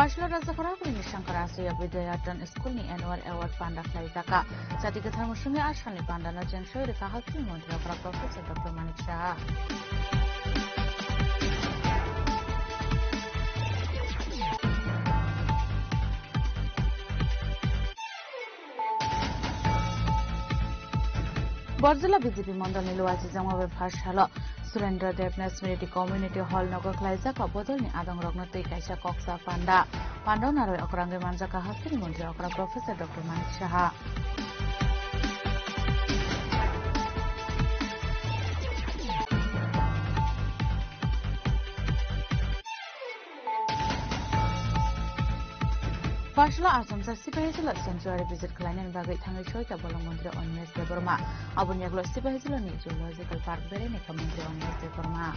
Paisla Rajakhara Kuini Shankara Asuya Bidyaton School ni Annual Award panda khlaijaka. Jati kwthar musungwi a salni pandano cheng soi rwkha Hasteni Montri Okra Professor Doctor Manik Saha. Borjila B J P mondolni Luachi Jangma bai first halo Surendra Debnath Smriti Community Hall nogo khlaijak o bodolni adongrokno twi kaisa koksa panda. Panda narwi okrangwi manjak Hasteni Montri Okra Professor Doctor Manik Saha. Paisla Achomsa Sipahijala Sanctuary visit khlainani bagwi thangwi soita bolong Montri Animesh Debbarma. Aboni yagulo Sipahijalani Zoological Park beraina kha Montri Animesh Debbarma.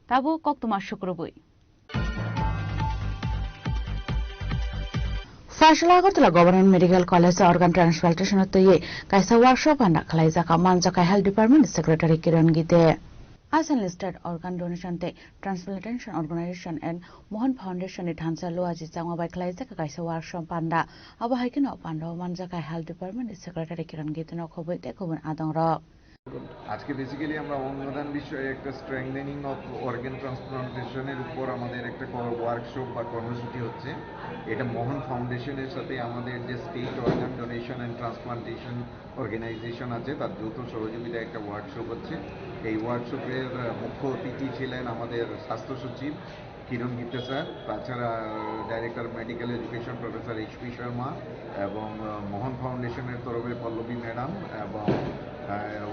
Tabuk koktwma sukrubwi. Paisla Agartala Government Medical College o organ transplantation o twiwi kaisa workshop panda khlaijak, manjak Health Department Secretary Kiran Gite. Asal State Organ Donation tei Transplantation Organization and Mohan Foundation ni thansa Luachi Changma bai khlaijak kaisa workshop panda. Abo hai kheno panda o manjak Health Department Secretary Kiran Gite no khobwi tei kubun adongrok. আজকে বেসিক্যালি আমরা অঙ্গদান বিষয়ে একটা strengthening of organ ট্রান্সপ্লান্টেশনের উপর আমাদের একটা ওয়ার্কশপ বা কর্মসূচি হচ্ছে। এটা মোহন ফাউন্ডেশনের সাথে আমাদের যে state organ donation and transplantation organisation আছে, তার যৌথ সহযোগিতায় একটা ওয়ার্কশপ হচ্ছে। এই ওয়ার্কশপের মুখ্য অতিথি ছিলেন আমাদের স্বাস্থ্য সচিব কিরণ গিত্তে স্যার, তাছাড়া director medical education professor H P Sharma এবং মোহন ফাউন্ডেশনের তরফে পল্লবী ম্যাডাম এবং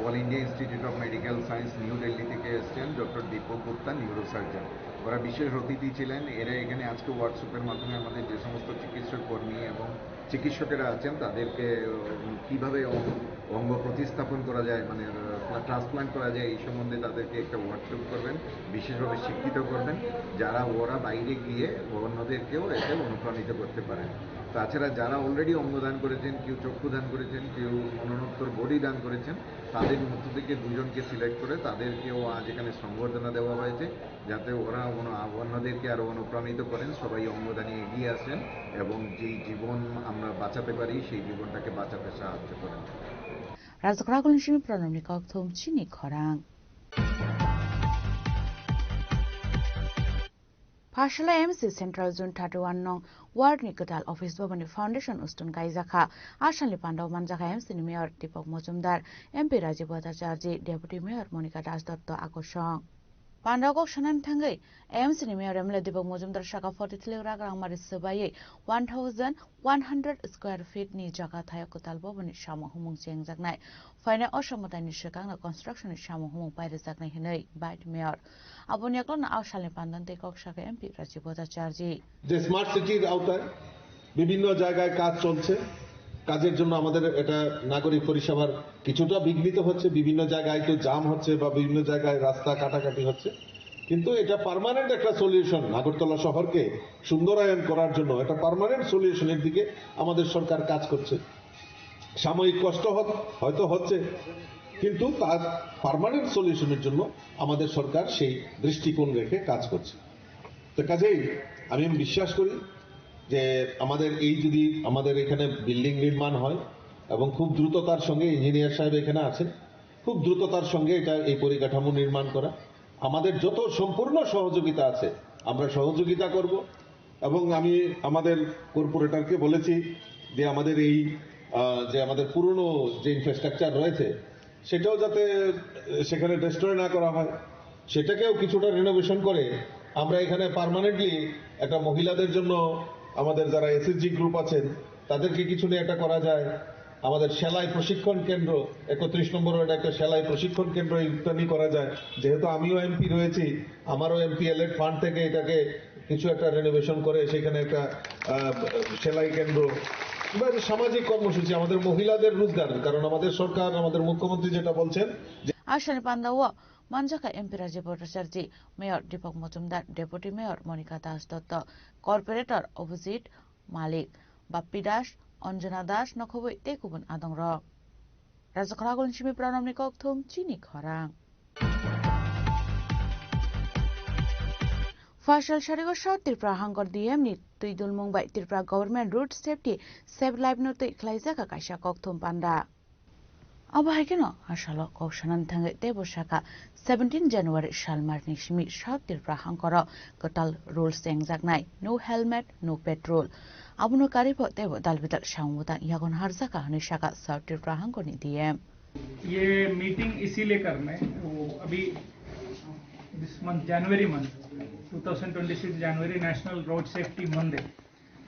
all India institute of medical science new Delhi থেকে এসেছেন ডক্টর দীপক গুপ্তা, নিউরোসার্জন। ওরা বিশেষ অতিথি ছিলেন। এরা এখানে আজকে ওয়ার্কশপের মাধ্যমে আমাদের যে সমস্ত চিকিৎসক কর্মী এবং চিকিৎসকেরা আছেন, তাদেরকে, উম, কিভাবে অং-, অঙ্গ প্রতিস্থাপন করা যায়, মানে, আহ, ট্রান্সপ্লান্ট করা যায়, এই সম্বন্ধে তাদেরকে একটা ওয়ার্কশপ করবেন, বিশেষভাবে শিক্ষিত করবেন, যারা ওরা বাইরে গিয়ে অন্যদেরকেও এতে অনুপ্রাণিত করতে পারেন। তাছাড়া যারা অলরেডি অঙ্গদান করেছেন, কেউ চক্ষুদান করেছেন, কেউ মরণোত্তর বডি দান করেছেন, তাদের মধ্য থেকে দুজনকে সিলেক্ট করে তাদেরকেও আজ এখানে সংবর্ধনা দেওয়া হয়েছে। যাতে ওরা অন্য-, অন্যদেরকে আরো অনুপ্রাণিত করেন, সবাই অঙ্গদানে এগিয়ে আসেন এবং যেই জীবন আমরা বাঁচাতে পারি, সেই জীবনটাকে বাঁচাতে সাহায্য করেন। Rajakhara Kuini simi Pranamni kokthum chini khorang. Paisla M C Central Zone thirty one nong ward ni kwtal office boboni foundation stone kaijakha. Asalni pandao manjakha M C ni Mayor Deepak Majumdar, M P Rajiv Bhattacharjee, Deputy Mayor Monika Das Dotto akosong. Pandao kok sanani thangwi M C ni Mayor M L A Deepak Majumdar saka forty three lakh rang mari swbaiwi one thousand one hundred square feet ni jaga thaio kwtal boboni samung humung chengjaknai. Phainai o samung taini swkangno construction ni samung humung pairijaknai hinwi bai Mayor. Aboni yaklano a salni pandao tei kok sakha M P Rajiv Bhattacharjee. যে স্মার্ট সিটির আওতায় বিভিন্ন জায়গায় কাজ চলছে। কাজের জন্য আমাদের এটা নাগরিক পরিষেবার কিছুটা বিঘ্নিত হচ্ছে, বিভিন্ন জায়গায় একটু জাম হচ্ছে বা বিভিন্ন জায়গায় রাস্তা কাটাকাটি হচ্ছে, কিন্তু এটা পার্মানেন্ট একটা সলিউশন, আগরতলা শহরকে সুন্দরায়ন করার জন্য একটা পার্মানেন্ট সলিউশনের দিকে আমাদের সরকার কাজ করছে। সাময়িক কষ্ট হ-, হয়তো হচ্ছে, কিন্তু তার পার্মানেন্ট সলিউশনের জন্য আমাদের সরকার সেই দৃষ্টিকোণ রেখে কাজ করছে। তো কাজেই আমি বিশ্বাস করি যে আমাদের এই যদি আমাদের এখানে বিল্ডিং নির্মাণ হয় এবং খুব দ্রুততার সঙ্গে, ইঞ্জিনিয়ার সাহেব এখানে আছেন, খুব দ্রুততার সঙ্গে এটা, এই পরিকাঠামো নির্মাণ করা, আমাদের যত সম্পূর্ণ সহযোগিতা আছে আমরা সহযোগিতা করব। এবং আমি আমাদের কর্পোরেটরকে বলেছি যে আমাদের এই, আহ, যে আমাদের পুরনো যে ইনফ্রাস্ট্রাকচার রয়েছে সেটাও যাতে, আহ, সেখানে ডিস্ট্রয় না করা হয়, সেটাকেও কিছুটা রিনোভেশন করে আমরা এখানে পার্মানেন্টলি একটা মহিলাদের জন্য আমাদের যারা এসএইচজি গ্রুপ আছেন তাদেরকে কিছু নিয়ে একটা করা যায়। আমাদের সেলাই প্রশিক্ষণ কেন্দ্র, একত্রিশ নম্বর ওয়ার্ডে একটা সেলাই প্রশিক্ষণ কেন্দ্র ইত্যাদি করা যায়। যেহেতু আমিও এমপি রয়েছি, আমারও এমপি এলএড ফান্ড থেকে এটাকে কিছু একটা রিনোভেশন করে সেখানে একটা, আহ, সেলাই কেন্দ্র বা সামাজিক কর্মসূচি, আমাদের মহিলাদের রোজগার, কারণ আমাদের সরকার, আমাদের মুখ্যমন্ত্রী যেটা বলছেন যে Asani pandao manjakha M P Rajiv Bhattacharjee, Mayor Deepak Majumdar, Deputy Mayor Monika Das Dotto, Corporator Abhijit Malik, Bappi Das, Anjana Das, Nokhobwi tei kubun adongrok. Rajakhoragul simi Pranamni kokthum chini khorang. Fasal sarigo South Tripura hangkor D M ni twi dulmung bai Tripura Government Road Safety Save Life no twi khlaijak kaisa kokthum panda. Abo hai kheno asalo kok sanani thangwi teibo saka seventeen January salmarni simi South Tripura hangkoro kwtal rules chengjaknai, no helmet, no petrol. Abono karwi pho teibo dalbidal samung bwtang yagon harjaka hwnwi saka South Tripura hangkorni D M. ये मीटिंग इसीलिए करना है, वो अभी this month, January month, two thousand twenty six January national road safety month है।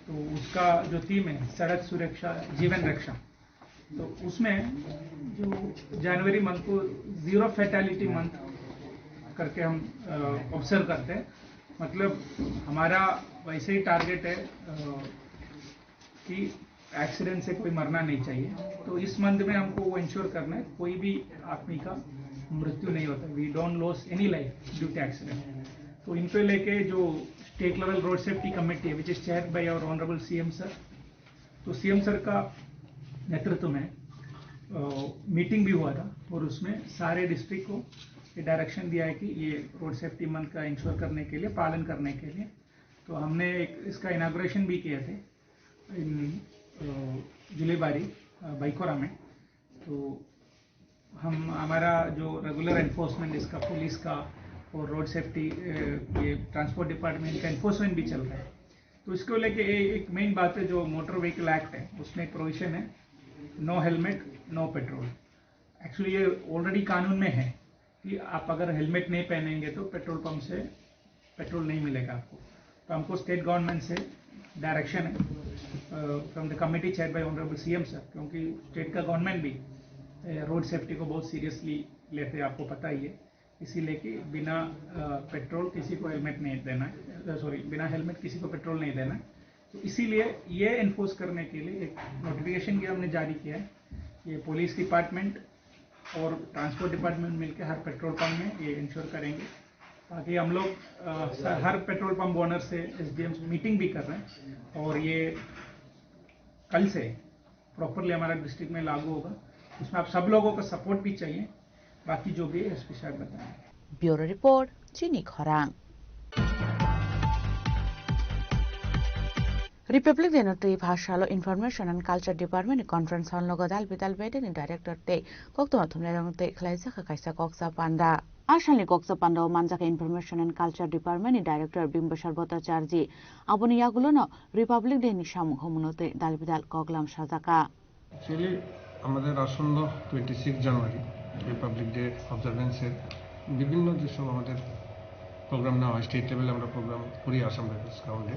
तो उसका जो थीम है सड़क सुरक्षा जीवन रक्षा, तो उसमें जो जनवरी मंथ को जीरो फैटालिटी मंथ करके हम ऑब्जर्व करते हैं। मतलब हमारा वैसे ही टारगेट है अ, कि एक्सीडेंट से कोई मरना नहीं चाहिए। तो इस मंथ में हमको वो इंश्योर करना है कोई भी आदमी का मृत्यु नहीं होता, we don't lose any life due to accident। तो इनको लेके जो state level road safety committee है, which is chaired by our honorable C M sir, तो सीएम सर का नेतृत्व में मीटिंग भी हुआ था और उसमें सारे डिस्ट्रिक्ट को ये डायरेक्शन दिया है कि ये रोड सेफ्टी मंथ का इंश्योर करने के लिए, पालन करने के लिए। तो हमने एक इसका इनागुरेशन भी किए थे इन जुलेबारी बाइकोरा में। तो हम हमारा जो रेगुलर एनफोर्समेंट इसका पुलिस का और रोड सेफ्टी ये ट्रांसपोर्ट डिपार्टमेंट का एनफोर्समेंट भी चल रहा है। तो इसको लेके ए- एक मेन बात है जो मोटर व्हीकल एक्ट है, उसमें प्रोविजन है no helmet no petrol. Actually ये ऑलरेडी कानून में है कि आप अगर हेलमेट नहीं पहनेंगे तो पेट्रोल पंप से पेट्रोल नहीं मिलेगा आपको। तो हमको स्टेट गवर्नमेंट से डायरेक्शन है from the committee chair by honourable CM sir, क्योंकि स्टेट का गवर्नमेंट भी रोड सेफ्टी को बहुत सीरियसली लेते हैं, आपको पता ही है। इसीलिए कि बिना पेट्रोल किसी को हेलमेट नहीं देना है, सॉरी, बिना हेलमेट किसी को पेट्रोल नहीं देना है। तो इसीलिए ये एनफोर्स करने के लिए एक नोटिफिकेशन भी हमने जारी किया है। ये पुलिस डिपार्टमेंट और ट्रांसपोर्ट डिपार्टमेंट मिलकर हर पेट्रोल पंप में ये इंश्योर करेंगे, ताकि हम लोग अ, स- हर पेट्रोल पंप ओनर से एसडीएम से मीटिंग भी कर रहे हैं और ये कल से प्रॉपरली हमारा डिस्ट्रिक्ट में लागू होगा। उसमें आप सब लोगों का सपोर्ट भी चाहिए। बाकी जो भी है एसपी साहब बताएंगे। Bureau report, Chini Khorang. Republic Day no twi pha salo Information and Culture Department ni conference hall nogo dal bidal bedeni director tei koktwma thumnairok tei khlaijak kaisa koksa panda. A salni koksa panda o manjak Information and Culture Department ni director Bimbasar Bhattacharjee. Aboni yagulo no Republic Day ni samung humung no twi dal bidal koklam sajaka. Actually আমাদের আসন্ন twenty six January Republic day অবজারভেন্সের বিভিন্ন যেসব আমাদের প্রোগ্রাম নেওয়া হয়, স্টেট লেভেলে আমরা প্রোগ্রাম করি আসাম রাইফেলস গ্রাউন্ডে,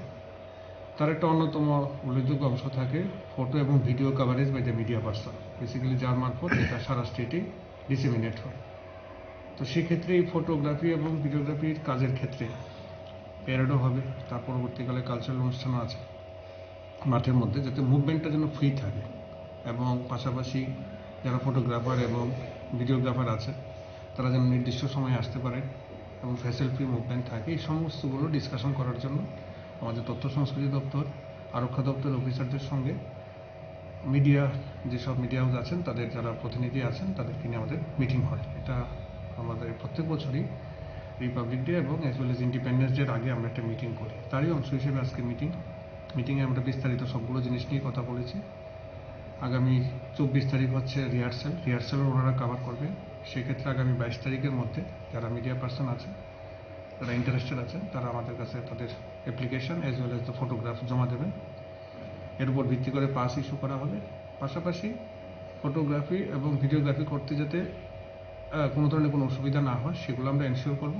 তার একটা অন্যতম উল্লেখযোগ্য অংশ থাকে ফটো এবং video coverage by the media person, basically যার মারফত এটা সারা স্টেটে ডিসেমিনেট হয়। তো সেক্ষেত্রে এই ফটোগ্রাফি এবং ভিডিওগ্রাফির কাজের ক্ষেত্রে প্যারেডও হবে, তার পরবর্তীকালে কালচারাল অনুষ্ঠানও আছে। মাঠের মধ্যে যাতে মুভমেন্টটা যেন ফ্রি থাকে এবং পাশাপাশি যারা ফটোগ্রাফার এবং ভিডিওগ্রাফার আছে তারা যেন নির্দিষ্ট সময়ে আসতে পারে এবং ফ্যাসেল ফ্রি মুভমেন্ট থাকে, এই সমস্তগুলো ডিসকাশন করার জন্য আমাদের তথ্য সংস্কৃতি দপ্তর, আরক্ষা দপ্তরের অফিসারদের সঙ্গে মিডিয়া, যেসব মিডিয়া হাউস আছেন তাদের যারা প্রতিনিধি আছেন তাদেরকে নিয়ে আমাদের মিটিং হয়। এটা আমাদের প্রত্যেক বছরই রিপাবলিক ডে এবং অ্যাজ ওয়েল অ্যাজ ইন্ডিপেন্ডেন্স ডের আগে আমরা একটা মিটিং করি, তারই অংশ হিসেবে আজকে মিটিং। মিটিংয়ে আমরা বিস্তারিত সবগুলো জিনিস নিয়ে কথা বলেছি। আগামী চব্বিশ তারিখ হচ্ছে রিহার্সাল, রিহার্সালও ওনারা কভার করবেন। সেক্ষেত্রে আগামী বাইশ তারিখের মধ্যে যারা মিডিয়া পার্সন আছেন, যারা ইন্টারেস্টেড আছেন, তারা আমাদের কাছে তাদের application as well as the photograph জমা দেবেন। এর উপর ভিত্তি করে পাস ইস্যু করা হবে। পাশাপাশি ফটোগ্রাফি এবং ভিডিওগ্রাফি করতে যাতে আহ, কোনো ধরনের কোনো অসুবিধা না হয়, সেগুলো আমরা এনশিওর করব।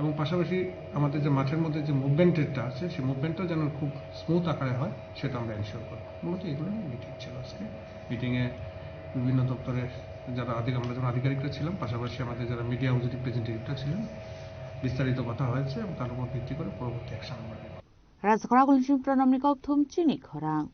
এবং পাশাপাশি আমাদের যে মাঠের মধ্যে যে মুভমেন্টটা আছে, সেই মুভমেন্টটা যেন খুব স্মুথ আকারে হয়, সেটা আমরা এনশিওর করব। মূলত এগুলো নিয়ে মিটিং ছিল আজকে। মিটিংয়ে বিভিন্ন দপ্তরের যারা আধিক-, আমরা যেমন আধিকারিকরা ছিলাম, পাশাপাশি আমাদের যারা মিডিয়া হাউস রিপ্রেজেন্টেটিভরা ছিলেন, বিস্তারিত কথা হয়েছে এবং তার উপর ভিত্তি করে পরবর্তী অ্যাকশন আমরা নেব। Rajakhoragul simi Pranamni kokthum chini khorang.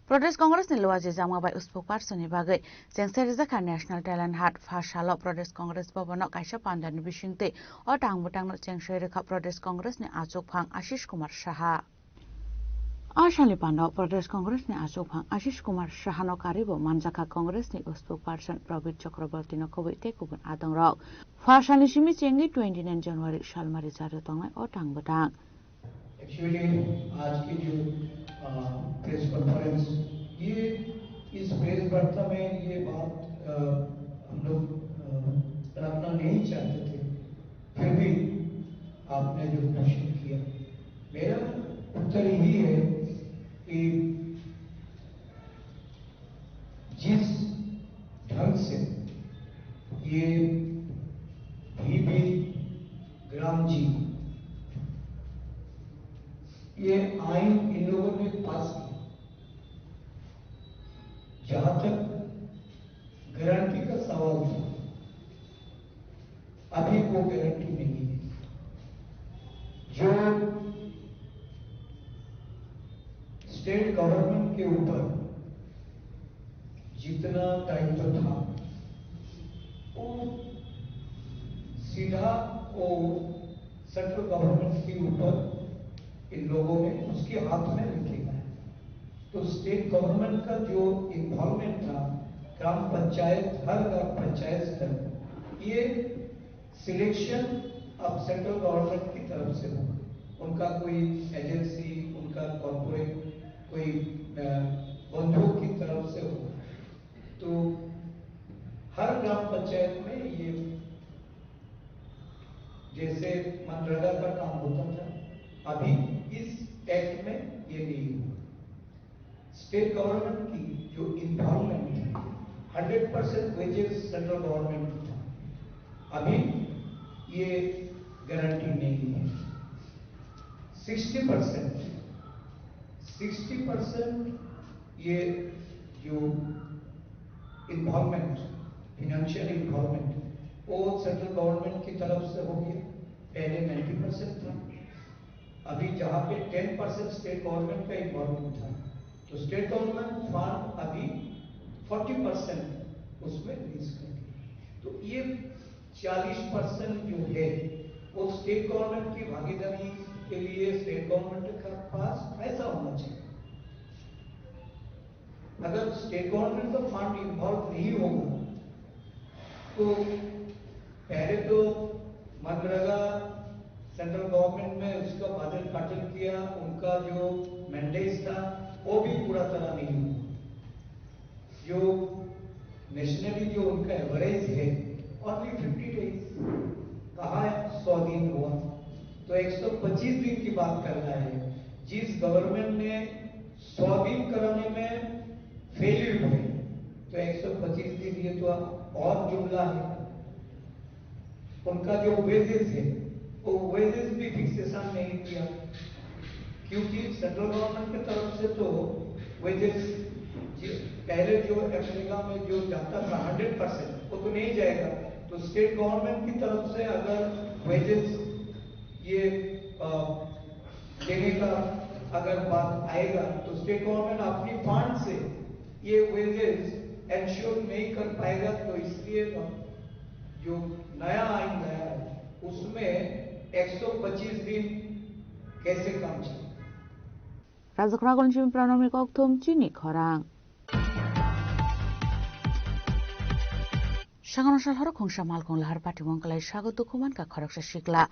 Pradesh Congress ni Luaji Jangma bai Uspok Parsa ni bagwi chengsa rijak kha National Talent Hunt. Pha salo Pradesh Congress Bhavan o kaisa panda ni bisingtwi o tang bwtang no chengsoi rwkha Pradesh Congress ni achuk phang Ashish Kumar Saha. A salni panda Pradesh Congress ni achukphang Ashish Kumar Saha no karwi bo manjakha Congress ni spokesperson Prabir Chakraborty no kubui tei kubun adongrok. Pha salni simi chengwi twenty nine January salmari jaro tongnai o tang bwtang. Actually आज की जो press conference, ये इस प्रेस वार्ता में ये बात अ, हम लोग अ, रखना नहीं चाहते थे, फिर भी आपने जो क्वेश्चन किया, मेरा उत्तर यही है कि जिस ढंग से ये भीबी ग्राम जी, ये आइन इन लोगों ने पास किया, जहां तक गारंटी का सवाल था, अभी वो गारंटी नहीं है। जो स्टेट गवर्नमेंट के ऊपर जितना दायित्व था, वो सीधा वो सेंट्रल गवर्नमेंट के ऊपर इन लोगों ने, उसके हाथ में लिखेगा। तो स्टेट गवर्नमेंट का जो इन्वॉल्वमेंट था, ग्राम पंचायत, हर ग्राम पंचायत स्तर, ये सिलेक्शन अब सेंट्रल गवर्नमेंट की तरफ से होगा। उनका कोई एजेंसी, उनका कॉरपोरेट, कोई अ, बंधुओं की तरफ से होगा। तो हर ग्राम पंचायत में ये, जैसे मनरेगा का काम होता था, अभी इस एक्ट में ये नहीं होगा। स्टेट गवर्नमेंट की जो इन्वॉल्वमेंट है, hundred percent wages central government की था, अभी ये गारंटी नहीं है। सिक्सटी परसेंट, सिक्सटी परसेंट ये जो इन्वॉल्वमेंट, फाइनेंशियल इन्वॉल्वमेंट, वो सेंट्रल गवर्नमेंट की तरफ से हो गया। पहले नाइन्टी परसेंट था, अभी जहाँ पे टेन परसेंट स्टेट गवर्नमेंट का इन्वॉल्वमेंट था, तो स्टेट गवर्नमेंट फंड अभी फोर्टी परसेंट उसमें रिलीज कर दिया। तो ये चालीस परसेंट जो है, वो स्टेट गवर्नमेंट की भागीदारी के लिए स्टेट गवर्नमेंट के पास पैसा होना चाहिए। अगर स्टेट गवर्नमेंट का फंड इन्वॉल्व नहीं होगा, तो पहले तो मनरेगा सेंट्रल गवर्नमेंट में उसका बजट कटल किया, उनका जो मैंडेट था, वो भी पूरा तरह नहीं हुआ। जो नेशनली जो उनका एवरेज है, ओनली फिफ्टी डेज। कहाँ है? सौ दिन हुआ, तो एक सौ पच्चीस दिन की बात कर रहा है। जिस गवर्नमेंट ने सौ दिन कराने में फेल हुई है, तो एक सौ पच्चीस दिन, ये तो और जुमला है। उनका जो वेजेस है, वो वेजेस भी फिक्सेशन नहीं किया, क्योंकि सेंट्रल गवर्नमेंट की तरफ से तो वेजेस पहले जो एमरेगा में जो जाता था हंड्रेड परसेंट, वो तो नहीं जाएगा। तो स्टेट गवर्नमेंट की तरफ से अगर वेजेस ये अ, देने का अगर बात आएगा, तो स्टेट गवर्नमेंट अपनी फंड से ये वेजेस एंश्योर नहीं कर पाएगा। तो इसलिए हम जो नया आइन लाया है, उसमें एक सौ पच्चीस दिन कैसे काम चले। Rajakhoragol Jim Pranamni kokthum chini khorang. Sakano salhoro khungsa malkhung lahar patimung kwlai sago dukhu mankha khoroksa sikla.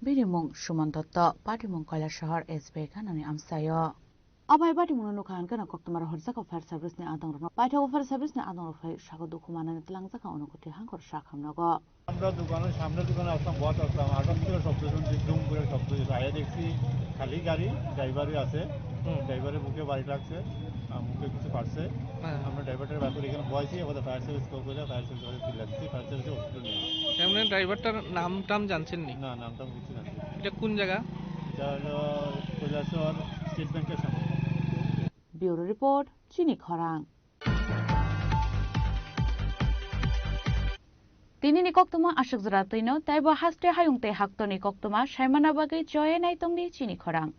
Bini mung Suman Dotto, patimung Kailasahar S B Ganani amsaio. Abai patimungno nukha hwnkhe no koktwmaro horjak fire service ni adongrokno paithak fire service ni adongrok phai sago dukhu manani twlangjak Unakoti hangkor sakhamnogo. আমরা দোকানের সামনে দোকানে আসলাম, বস আসলাম, হঠাৎ করে শব্দ শুনছি, ধুম করে শব্দ হয়েছে। আয়া দেখছি খালি গাড়ি, ড্রাইভারই আছে। হুম। ড্রাইভারের মুখে বাড়ি লাগছে, আর মুখে কিছু ফাটছে। হ্যাঁ। আমরা ড্রাইভারটার ব্যাপারে এখানে বয়সি, আমাদের ফায়ার সার্ভিস কল করে ফায়ার সার্ভিস ওখানে চিল্লা দিচ্ছি, ফায়ার সার্ভিসে হসপিটাল নিয়ে আসছে। এমনি ড্রাইভারটার নাম টাম জানছেন নি? না, নাম টাম কিছু জানি না। এটা কোন জায়গা? এটা হলো কৈলাসহর স্টেট ব্যাংকের সামনে। Bureau report, chini khorang. Tini ni koktwma aswk jora twino, tei bo haste hayung tei haktorni koktwma saimana bagwi choye nai tongdi chini khorang.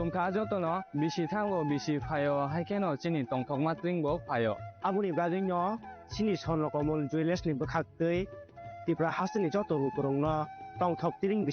Wngkha jotono bisi thango, bisi phaio, hai kheno chini tongthokma tring bo phaio. Aboni bagwino chini Swarno Komol Jewellers ni bwkhaktwi Tripura hasteni joto lukurokno tongthok tring